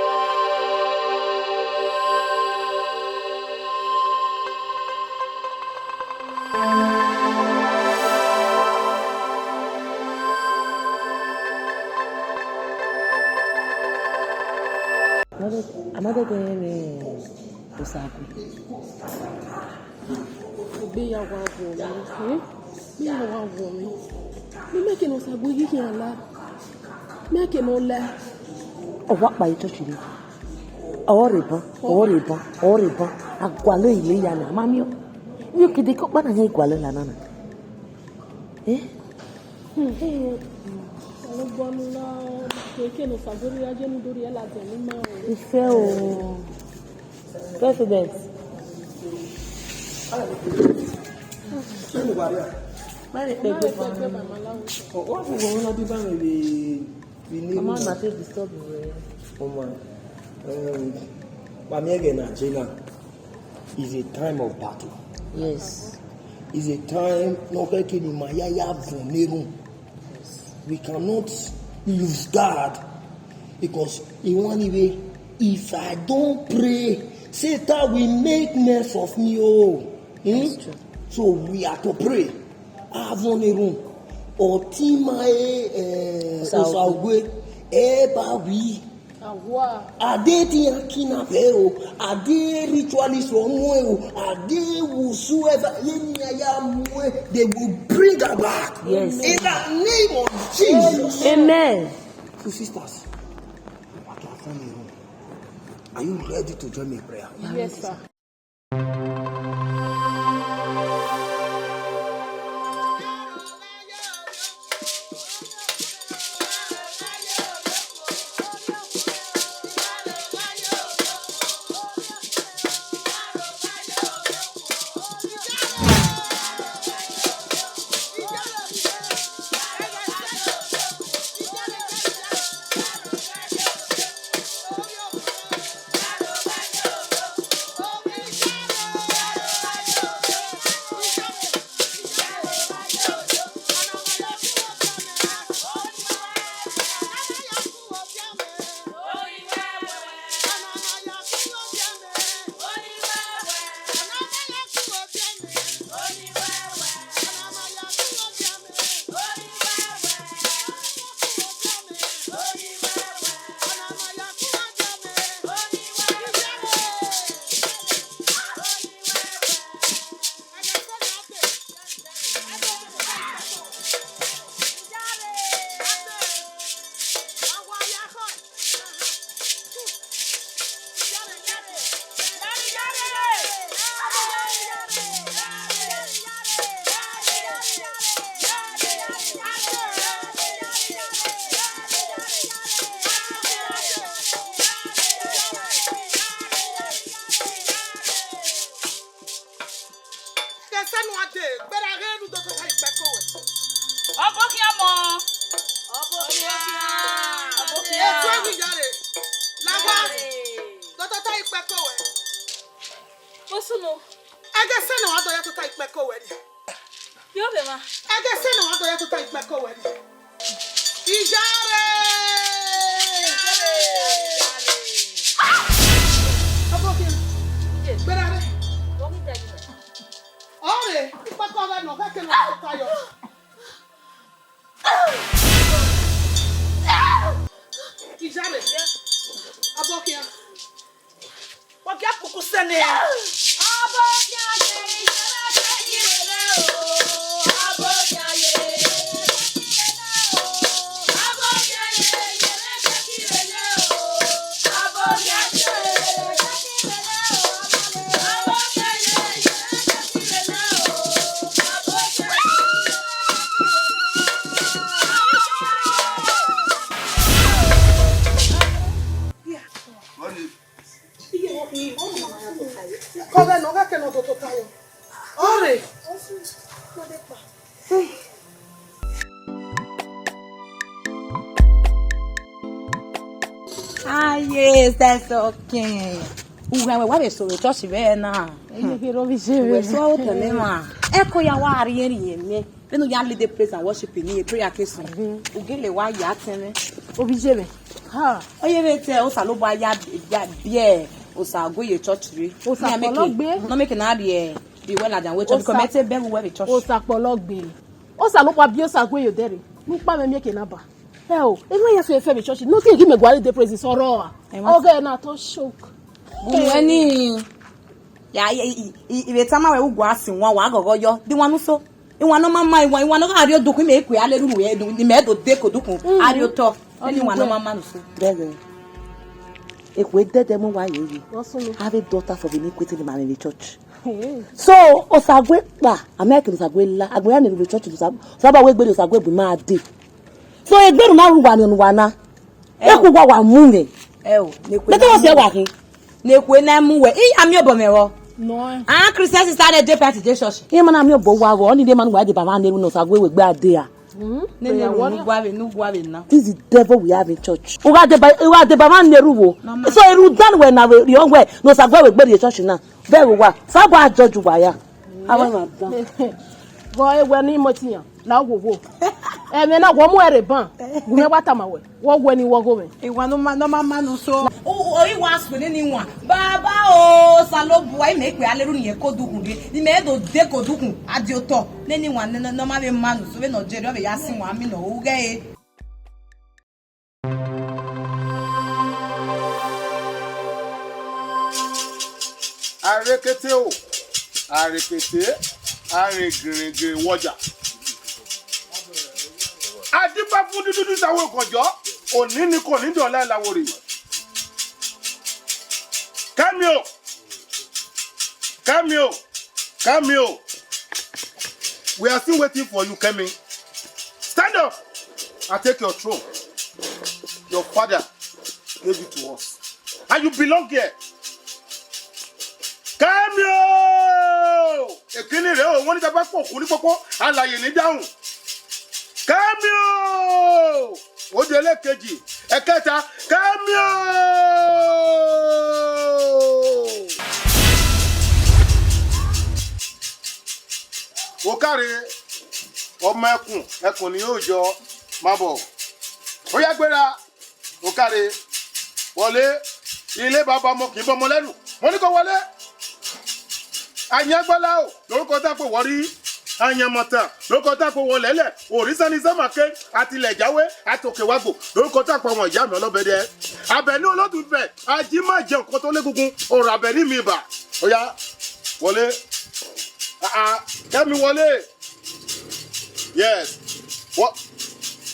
A ma dẹdẹ rẹn vbe Osague. Egbe ya wa wọ mwẹ, eh? Egbe ya wa wọ mwẹ. Ne mẹ ke ne Osague ghi khian la. Mẹ ke ne ọ la. Ọ wa kpa ye church rre. Ọ rre ban, ọ rre ban, ọ rre ban. A gualọ ile ya na, ma miẹn. Iye okede ke ọkpa na yan gualọ la na na. Eh? Ọlọgbọnu na, keke ne Osague ya je ne u do rhie ladian ne ima o. Ife o. President. Where the pegbe? Ọ, ọ, ọ, ọ, ọ, ọ, Mama, na take disturb you, eh? Ọmọ, um, wa miẹn ẹghẹ na je na, is a time of battle. Yes. Is a time ne ọ khẹke ne ima ya ya vọn ne erhunmwu. We cannot lose guard because he want to be, if I don't pray, Satan will make mess of me. Oh. Hmm? That's true. So we are to pray. Avọn ne erhunmwu, ọtẹn ima e, eh, Osague. Osague, ẹ ba wi. Awa. A de te iran kidnap ẹre o, a de ritualist ọ muẹn o, a de whosoever, ye ne iran ya muẹn, they will bring her back. Yes. In the name of Jesus. Amen. So sisters, wa ke avọn ne erhunmwu. Are you ready to join me in prayer? Yes, sir. Ẹghẹ sẹ ne uwa dee, gberra ghe ne u do tota ikpẹko ruẹ. Ọbokhian ọmọ. Ọbokhian. Ọbokhian. Etu eghi yare. Lagha. Do tota ikpẹko ruẹ. Osunu. Ẹghẹ sẹ ne uwa do ya tota ikpẹko ruẹ nia. Yo, vbe emwa. Ẹghẹ sẹ ne uwa do ya tota ikpẹko ruẹ nia. Iyare! Ọbokhian. Gberra rre. Ọre, ikpẹko ọghẹ ne ọ khẹke ne ọ tota yọ. Iyare. Ọbokhian. Wa gie kpuku sẹ nẹ. Kọghẹ ne ọ ghẹ ke ne ọ do tota yọ. Ọre. Aye, that's okay. Ughẹ wẹ wa vbe so vbe church vbe na. Eye kherhe ovbi iye mwẹ. Wẹ so otọ ne ma. Ẹko ya wa rhie rhie mẹ. Vbene u ya lead the praise and worship ni, prayer ke sọn. Mhm. U gele wa ya tẹn mwẹ. Ovbi iye mwẹ. Ha. Ọ ye vbe te Osanobua ya, ya biẹ Osague ye church rre. Osa kpọlọ gbe. Ne ọ make na rhie the well and well church, because mẹ te bẹghe uwẹ vbe church. Osa kpọlọ gbe. Osanobua biẹ Osague ye odẹ rre. Ne ukpa mwẹ miẹn eke na ba. Ẹ o, emwa ya fẹ fẹ vbe church, nothing ghi mẹ gualọ de praises ọrọ a. Ẹ ma Ọghe na to shock. Unu ẹni, ya, i, i, i, I vbe tama wẹ, u gua sin wan, wa ghọghọ yọ, de iwan ne u so. Iwan ne ọ ma ma iwan, iwan ne ọ gha rrie odukhun, imẹ i kue a lele unu, ni mẹ do de ke odukhun, a rrie otọ. Ẹni iwan ne ọ ma ma ne u so. Dẹghẹ. Ekhue dẹdẹ mu wa yeye. What's up? Have a daughter for the iniquity ni ma mwẹ vbe church. So, Osague kpa, a ma kere Osague la, agbọn ya ne erhuvbe church, Osa-, Osague wẹ egbe ne Osague bu ima dee. So, egbe ne u na ru uwa ni ọnua na, eku uwa wa mu mwẹ. Ẹ o, ne ekhue Mẹ te na wọ mu siẹ wẹ. Wa khin. Ne ekhue na mu wẹ, I ya miẹn obọ mwẹ vbọ. Nọ. Ah, Christian sister na dey party dey church. Iran ma na miẹn obọ uwa vbọ, ọnii de ma ne uwa deba mwa ne erhuvbe ne Osague wẹ egbe a dee a. Mm, ne ne prayer warrior. Nu gua vbe, nu gua vbe na. This is devil we have in church. U gha deba, u gha deba mwa ne erhuvbe. Mama. So erhuvbe dan wẹ na vbe rhiọn wẹ ne Osague wẹ egbe rrie church na. Bẹghe uwa, Osanobua judge uwa ya. Avbe na dan. Vbe ẹ wẹ ne I mu ẹtin yan, la wo wo. Ẹmwẹ na wọ mu ẹre ban, gu mwẹ wa tama wẹ, wọ wẹ ni wọ gho mwẹ. Iwan ne ọ ma, ne ọ ma ma ne u so. O, o, o, I wa suẹn nene iwan. Baba o, Osanobua, imẹ i kue a lele unu ye ke odukhun rre. Imẹ do de ke odukhun, a die otọ. Nene iwan ne, ne, ne ọ ma vbe ma ne u so, vbene ọ jẹrẹ, ọ vbe ya sẹ iwan mi nọ, u ghẹ re. Arekete o, arekete, arengerenge wọja. Adiba fun dududu sa wo kọjọ, onini ko ni dọla la wo re. Kẹmi o, Kẹmi o, Kẹmi o. We are still waiting for you, Kẹmi. Stand up and take your throne. Your father gave it to us. And you belong here. Kẹmi o! Ekini rẹ o, wọ́n ní tá a bá pọ̀ kú ní pópó, alààyè ní dáhùn. Kẹmi o! Ó di ẹlẹ́ẹ̀kejì, ẹ̀kẹta, Kẹmi o! Okare, ọmọ ẹkùn, ẹkùn ni yóò yọ, má bọ̀. Ó yá gbéra, Okare, wọlé, ilé bàbá ọmọ kì í bọmọ lẹ́rù. Mo ní kó wọlé. Àyàngbọ́lá o, lórúkọ tá a pè wọ́n rí. Àyànmọ̀tàn, lórúkọ tá a pè wọ́n lẹ́lẹ̀. Òrìṣà ni sẹ́mà ké, àti ilẹ̀ jáwé, àti òkè wá gbò. Lórúkọ tá a pè àwọn ìyá mi ọlọ́bẹ̀dẹ. Àbẹ̀ní olódùn bẹ̀, ají má jẹ nǹkan tó légungun, ọ̀rọ̀ Àbẹ̀ní mi bà. Ó yá, wọlé. Ah, ah, Kẹ́mi wọlé. Yes. What?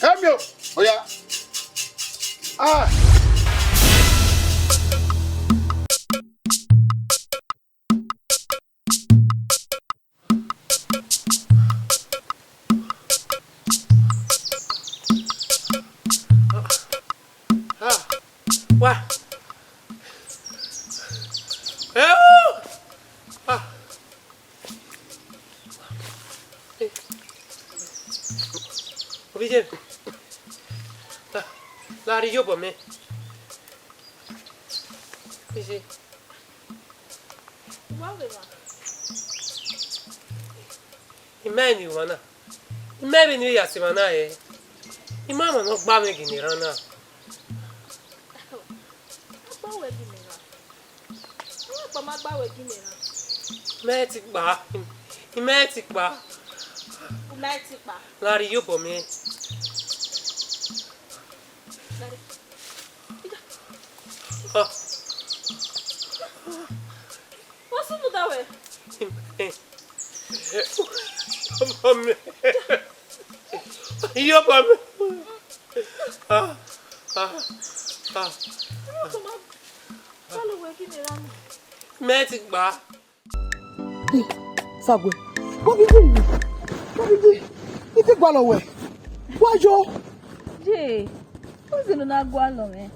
Kẹ́mi o. Ó yá. Ah. Ah. Wá. Eh, oh. Ah. Obije, la, la rhie iyobọ mẹ. Obije. I ma emwi emwa na. I ma emwi ne I ya sẹ emwa na hẹ. I ma emwa ne ọ gba mwẹ gie erhan na. Ọ gba wẹ gie erhan. Ọkpa ma gba wẹ gie erhan. I ma ti kpa. I ma ti kpa. U ma ti kpa. La rhie iyobọ mẹ. Ah. What's up with that way? Iyobọ mẹ. Iyobọ mẹ. Ah, ah, ah. Ọkpa ma gba wẹ gie erhan. I ma ti kpa. Hey, Sagwe, what did you do? What did you? I te gualọ wẹ. Wa yo. Ye, what's the na gualọ mwẹ?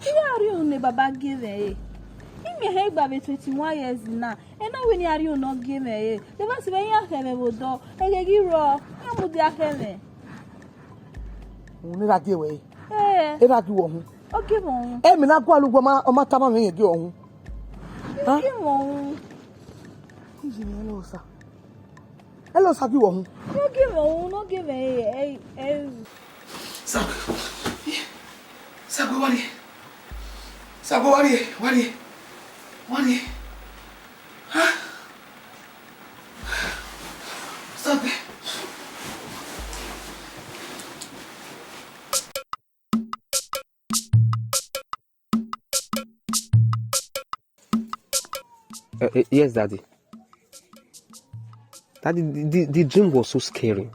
I ya rhie unu ne baba gie mwẹ re. I miẹn hẹ igba vbe twenty-one years na. Ena wẹ ne I ya rhie unu ne ọ gie mwẹ re. De baba si mwẹ iran khẹ mwẹ vbe odọ. Ẹghẹ ghi rrọọ, iran mudia khẹ mwẹ. Unu ne a gie wẹ re. Eh. Ena gie wẹ uhunmwu. Ọ gie mwẹ uhunmwu. Emwi ne a gualọ uwẹ, ọ ma, ọ ma tama mwẹ rẹn gie ọhunmwu. Ọ gie mwẹ uhunmwu. Iye mwẹ ne Osa. Ẹ lọ Osa gie wẹ uhunmwu. Ọ gie mwẹ uhunmwu, ọ gie mwẹ ẹ, ẹ, ẹ. Sagwe. Sagwe, wa rrie. Sagwe, wa rrie, wa rrie. Wa rrie. Ah. Sagwe. Uh, uh, yes, Daddy. Daddy, the, the, the dream was so scary.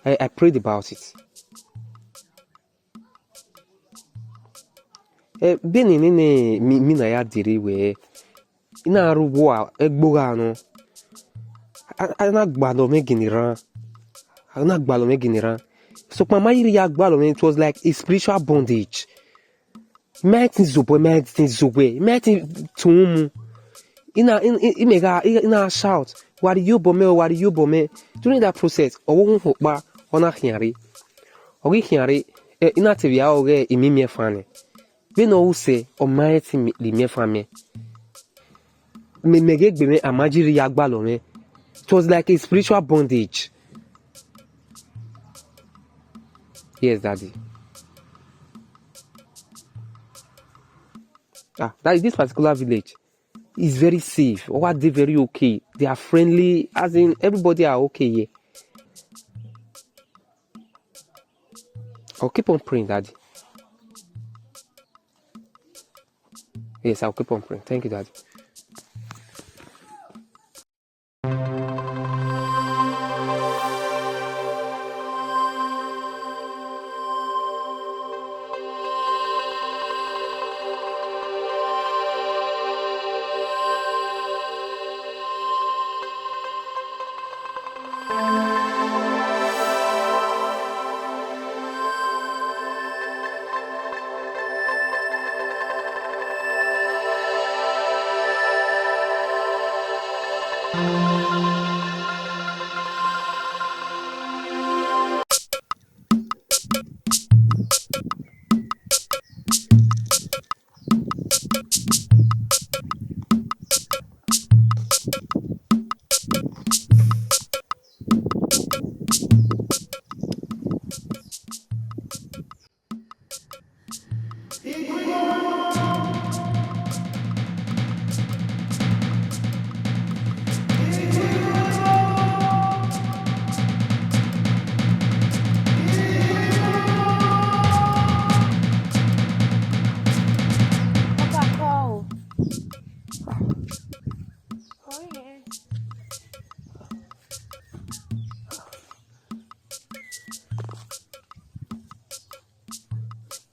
I, I prayed about it. Eh, bene nene mi, mi na ya dere wẹ, I na rre uwu ẹgbogha nọ. A, a na gbalọ mwẹ ginni rran. A na gbalọ mwẹ ginni rran. Sokpan ma i rhirhi ya gbalọ mwẹ, it was like a spiritual bondage. I ma rẹn ẹtin zobọ, I ma rẹn ẹtin zowẹ, I ma rẹn ẹtin tọn mu. I na, I, I, I mẹ gha, I, I na shout, "Wa rhie iyobọ mẹ o, wa rhie iyobọ mẹ." During that process, ọ vbe uhunmwu ọkpa, ọ na khian rre. Ọ ghi khian rre, eh, I na te vbe aro ghe imimi ẹfan nẹ. Vbene ọ ru sẹ, ọ ma rẹn ẹtin rhie imiẹfan mẹ. Mẹ, mẹ ghe egbe mwẹ, a ma i rhirhi ya gbalọ mwẹ. It was like a spiritual bondage. Yes, Daddy. Ah, Daddy, this particular village is very safe. All are they very okay. They are friendly. As in, everybody are okay here. I'll keep on praying, Daddy. Yes, I'll keep on praying. Thank you, Daddy.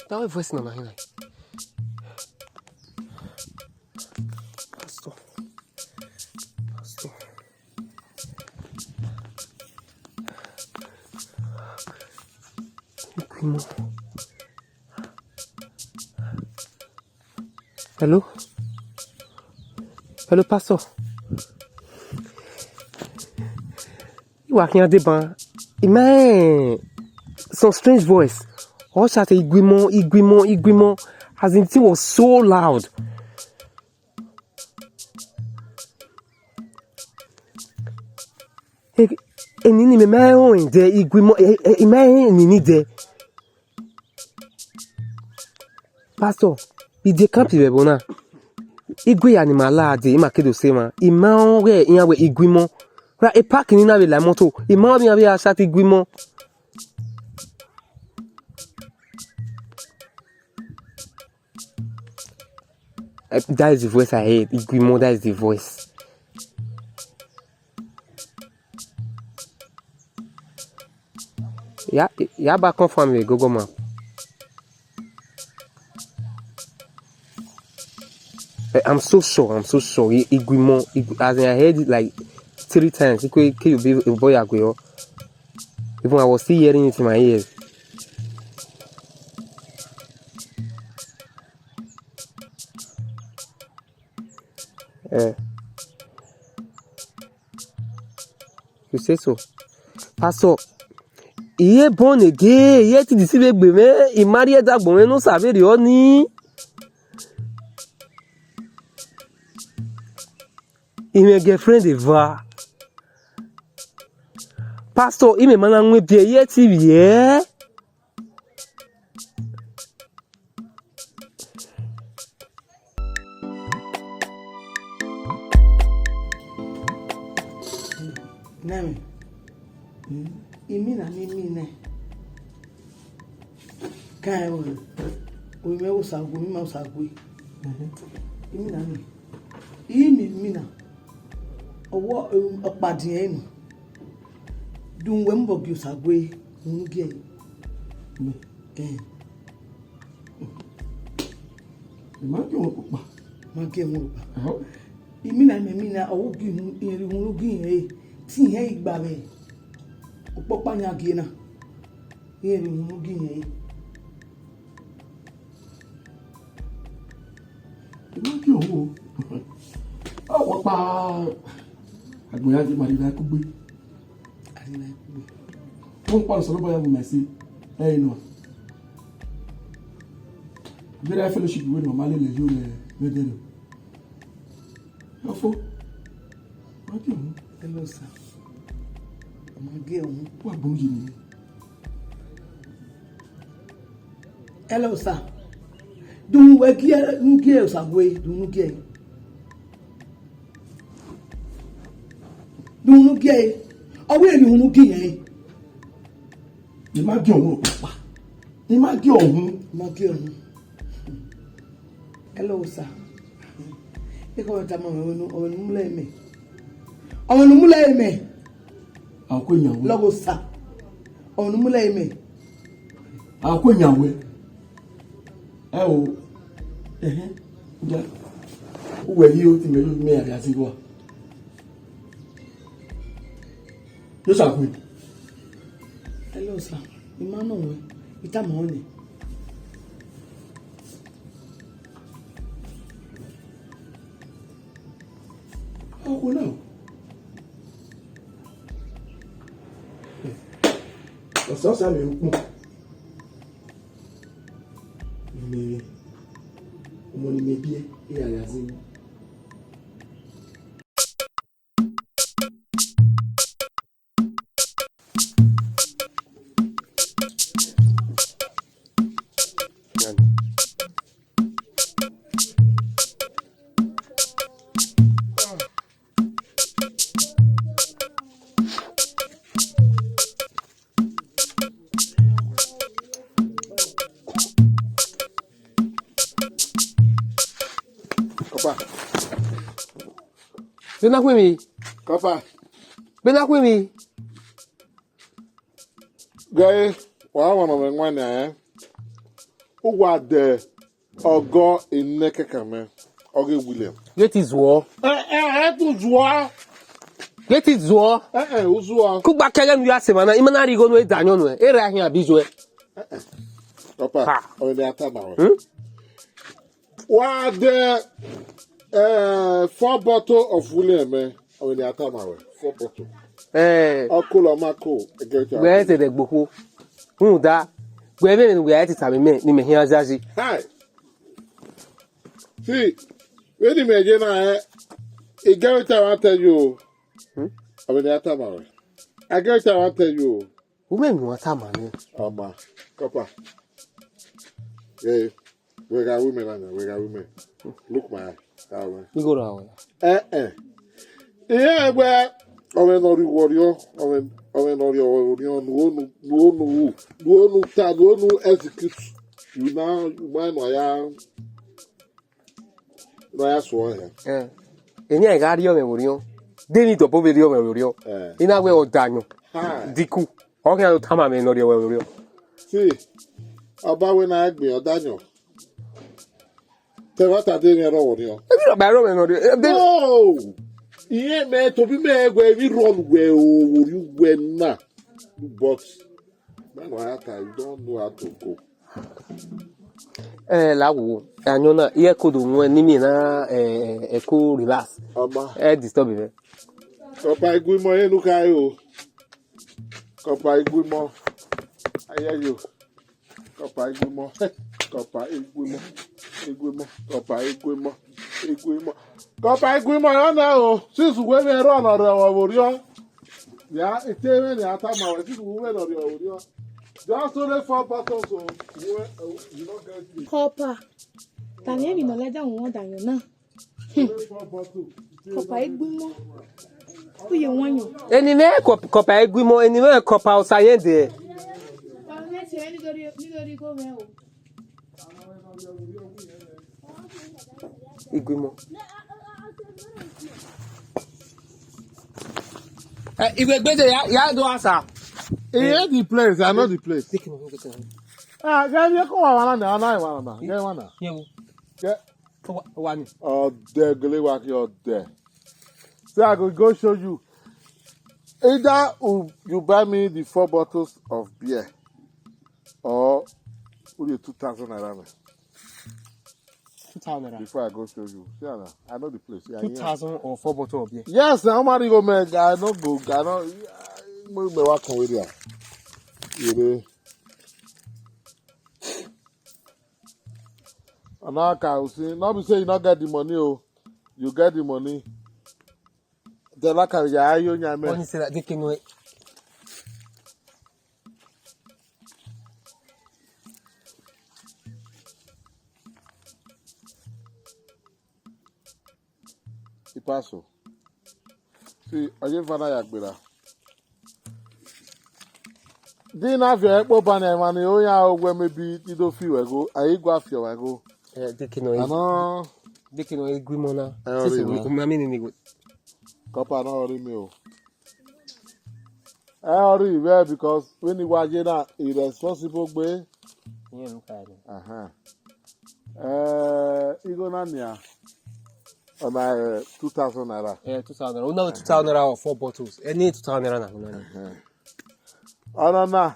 That way voice na na hina. Pastor. Pastor. Come on. Hello? Hello, Pastor. I wa khian deba. I ma hear some strange voice. Ọ shout, "Iguimọ, Iguimọ, Iguimọ." As in, the thing was so loud. E, enini mẹ ma rẹn ọnrẹn dẹ, Iguimọ, e, e, I ma rẹn enini dẹ. Pastor, I de camp vbe ẹvbo na. Igue ya ni ma la dee, ima ke do sẹ emwa. I ma rẹn ọghe iran wẹ Iguimọ. Ra e park ni na vbe la imọto, I ma rẹn ọghe iran vbe a shout Iguimọ. Eh, that is the voice I heard. Iguimọ, that is the voice. Ya, ya ba confirm vbe Google Map. Eh, I'm so sure, I'm so sure. I, Iguimọ, Igu-, as in, I heard it like three times. Ikwe, ke you be a boy, Aguero. Even I was still hearing it in my ears. Eh. You say so? Pastor, I ye born again, I ye te deceive egbe mwẹ, I ma rhie ẹdẹ agbọn mwẹ ne Osa vberriọ ni. I mwẹ girlfriend eva. Pastor, imẹ ma na wọn biẹ, I ye te ivbi ẹre. Nẹmwẹ, imina ni mi nẹ, kan ẹre. Ovbi mwẹ Osague, ovbi mwẹ Osague. Imina ni. Imi, imina. Ọwọ, ọkpa diẹn nọ. Dunmwu wẹ mu obọ gie Osague, uhunmwu gie ẹre. Mẹ. Eh. I ma gie ọmwa ọkpa. Ma gie ọmwa ọkpa. Ẹhọ. Imina, imẹ, imina, ọwọ gie uhunmwu, irẹn rhie uhunmwu gie irẹn re. Te irẹn ghi gba vbe ọkpọkpa yan gie na. Irẹn rhie uhunmwu gie irẹn re. I ma gie ọmwa o. Ọkpọkpa. Agbọn ya je ma rhie evba kugbe. A rhie evba kugbe. Ọkpọkpa, Osanobua ya wu ma ẹse. Ẹ i nọ. Vbe ra fellowship wẹ ne ọ ma lele yo vbe, vbe ẹdẹrriọ. Ọfo. Ma gie ọmwa. Hello, sir. Ma gie ọmwa. Wa gbọnọ yi ni. Hello, sir. Dunmwu wẹ gie, ne u gie Osague, dunmwu ne u gie. Dunmwu ne u gie. Ọ wẹ rhie uhunmwu gie irẹn. I ma gie ọmwa ọkpa. I ma gie ọmwa. Ma gie ọmwa. Hello, sir. Ekhọe tama mwẹ, ọmwa ne, ọmwa ne u mu lẹ mẹ. Ọmwa ne u mu lẹ mẹ. A ku yan wẹ. Lọghọ, sir. Ọmwa ne u mu lẹ mẹ. A ku yan wẹ. Ẹ o. Ẹhẹn. Ja. Uwẹ yi o ti mẹ yo mẹ ya zigua. Yo sa ku. Hello, sir. I ma nọ wẹ. I tama ọnẹ. Ọkọ na. Ọsọsọ mẹ ukpọn. Mẹ, ọmọ ne imẹ biẹ, iran gha zẹ emwi. Kọpa. Vbene a khu emwi? Kọpa. Vbene a khu emwi? Gẹe, wa wan ne ọ mwẹ wan nian, eh? Uwa dẹ ọgọ enẹ kẹkan mẹ, ọ ghe William. Ghe te zuọ. Ẹ, ẹ, ẹ, tu zuọ. Ghe te zuọ. Ẹ, ẹ, u zuọ. Kugba kẹghẹ ne u ya sẹ emwa na, ima na rhie igho nuẹn da ayọn nuẹn, erha khian abi zuẹ. Ẹ, ẹ. Kọpa, ha, ọ vbe ne a tama ruẹ. Hmm? Wa dẹ, eh, four bottle of William, eh, ọ vbe ne a tama ruẹ, four bottle. Eh. Ọ kolo, ọ ma ko, ẹgẹ te a wẹ ko. Ẹsẹ dẹ gbokhuo. Rhunmwuda, wẹ vbe emwi ne uwẹ a i te tama mẹ, ne imẹ khian yayi. Hi. See, vbene imẹ ye na, eh, I get wetin I wan tell you o. Hmm? Ọ vbe ne a tama ruẹ. I get wetin I wan tell you o. U mẹ emwi ne u wan tama nẹ. Ọma, Kọpa. Eh, wẹ gha ru mẹ na, wẹ gha ru mẹ. Look my eye. Gha ru mẹ. Igho ra wẹ. Eh, eh. Iran wẹ, ọ vbe ne ọ rhie uwẹ orhiọn, ọ vbe, ọ vbe ne ọ rhie uwẹ orhiọn, ne u, ne u, ne u ta, ne u execute. You now, you mind no ya. Na ya suọ hẹ. Eh. Eni a gha rhie ọmwẹ vbe orhiọn. De ni dọbọ vbe rhie ọmwẹ vbe orhiọn. Eh. I na wẹ ọ da ayọn. Ha. Diku. Ọ khian do tama mwẹ ne ọ rhie ọmwẹ vbe orhiọn. See, ọba wẹ na gbin ọ da ayọn. Te ẹmwata de mwẹ rrọọ vbe orhiọn. Emwi rhọkpa i rrọọ mwẹ ne ọ rhie. Eh, de. No! Iran mẹ, tobọ mẹ wẹ emwi rrọọ ne uwẹ o, vbe orhiọn uwẹ na. But, man, I don't know how to go. Eh, la wo, ayọn na, I ẹko do wọn ne imẹ na, eh, ẹko relax. Ọma. Eh, disturb me. Kọpa Iguimọ, enu ka o. Kọpa Iguimọ. Aye yo. Kọpa Iguimọ. Kọpa Iguimọ. Iguimọ. Kọpa Iguimọ. Iguimọ. Kọpa Iguimọ, ya na o. Since uwẹ mwẹ rrọọ ne ọ rhie ọmwẹ vbe orhiọn. Ya, ete mwẹ ne a tama ruẹ, since uwẹ mwẹ ne ọ rhie ọmwẹ vbe orhiọn. Just only four bottles o. You, you no get it. Kọpa. Ta ni emwi ne ọ ladian wọn da ayọn na? Only four bottles. Kọpa Iguimọ. Uye wan ayọn. Eni mwẹ kọp-, Kọpa Iguimọ, eni mwẹ Kọpa Osayẹn dẹ. Kọpa Osayẹn dẹ, ni do rhie, ni do rhie igho mwẹ o. Iguimo. Eh, Igbegbede, ya, ya do answer. He hate the place. I know the place. Take him, take him. Ah, guys, you come around now. I know one now. Get one now. Yeah, wo. Get Wa, wa ni. Ọdẹ gele wa ki ọdẹ. See, I go go show you. Either you, you buy me the four bottles of beer or only two thousand naira, man. Two thousand naira. Before I go show you. See, Anna, I know the place. Yeah, yeah. Two thousand or four bottle of beer. Yes, now, Mari go, man. I no go. I no. Mo me wa come with you. You know. And now, can you see? Not be say you not get the money, oh. You get the money. Then, like, I, you, you, Oni sera de ke no e. Ipaso. See, oye vana ya gbera. Di na viọ ẹkpo ba ne emwa ni ro yan owẹ, maybe I do fi ruẹ igho, a i gua fi ọmwa igho. Eh, de ke no e. Àmọ́ De ke no e Iguimo na. Ẹ, ọ Sisi rre mi, nọ. U ma mi ni ni igho. Kọpa na ọ rre mi o. Ẹ, ọ rre vẹ, because vbene I wa ye na, I responsible gbe. Iye nu ka ni. Aha. Eh, igho na nia, ọ na, eh, two thousand naira. Eh, two thousand naira. Una two thousand naira or four bottles. Any two thousand naira na, una ni. Aha. Ọna na,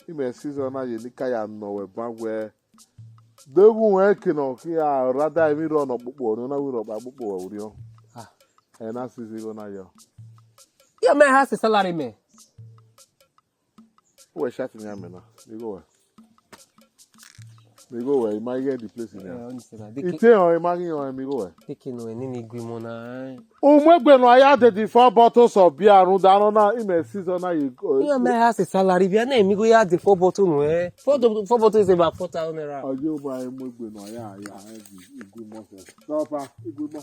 imẹ season na ye ne I ka ya nọ wẹ ban wẹ, deghẹ uwẹ ke nọ khian, rada emwi rrọọ ne ọ kpokpo, ọna wẹ rrọọ kpa kpokpo wẹ urhiọn. Ah. Ẹ na season igho na yọ. Yo, mẹ ha sẹ salary mẹ. Uwẹ chat yan mẹ na, mi igho wẹ. Mi igho wẹ, I ma ghe the place nian. Eh, ọ ni sẹ na. Ite họn, I ma ghi họn, mi igho wẹ. De ke no e, nene Iguimo na. U mu egbe ne a ya de the four bottles of beer rhunmwuda nọ na, imẹ season na ye go. Iran mẹ ha sẹ salary, vbe a na mi igho ya de four bottle nuẹn. Four do-, four bottle is about four thousand naira. Ọ ye, u ma mu egbe ne a ya, ya, eh, Iguimo sẹ. Tọpa, Iguimo.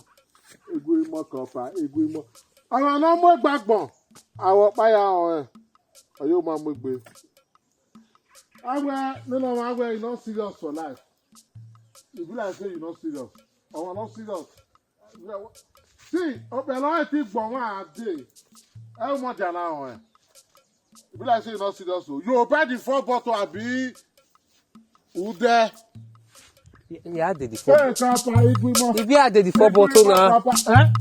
Iguimo, Tọpa, Iguimo. Ọmwa ne ọ mu egbe agbọn, a wẹ ọkpa ya rẹn. Ọ ye, u ma mu egbe. Awẹ, nene ọmwa wẹ, you no serious for life. E be like say you no serious. Ọmwa no serious. See, okpia ne ọ ti gbọ ọmwa a dee. Ẹ, u ma dia na rẹn. E be like say you no serious o. You buy the four bottle, abi? Ude. Ya de the four. Hey, Tọpa, Iguimo. If you had the four bottle now. Tọpa, eh?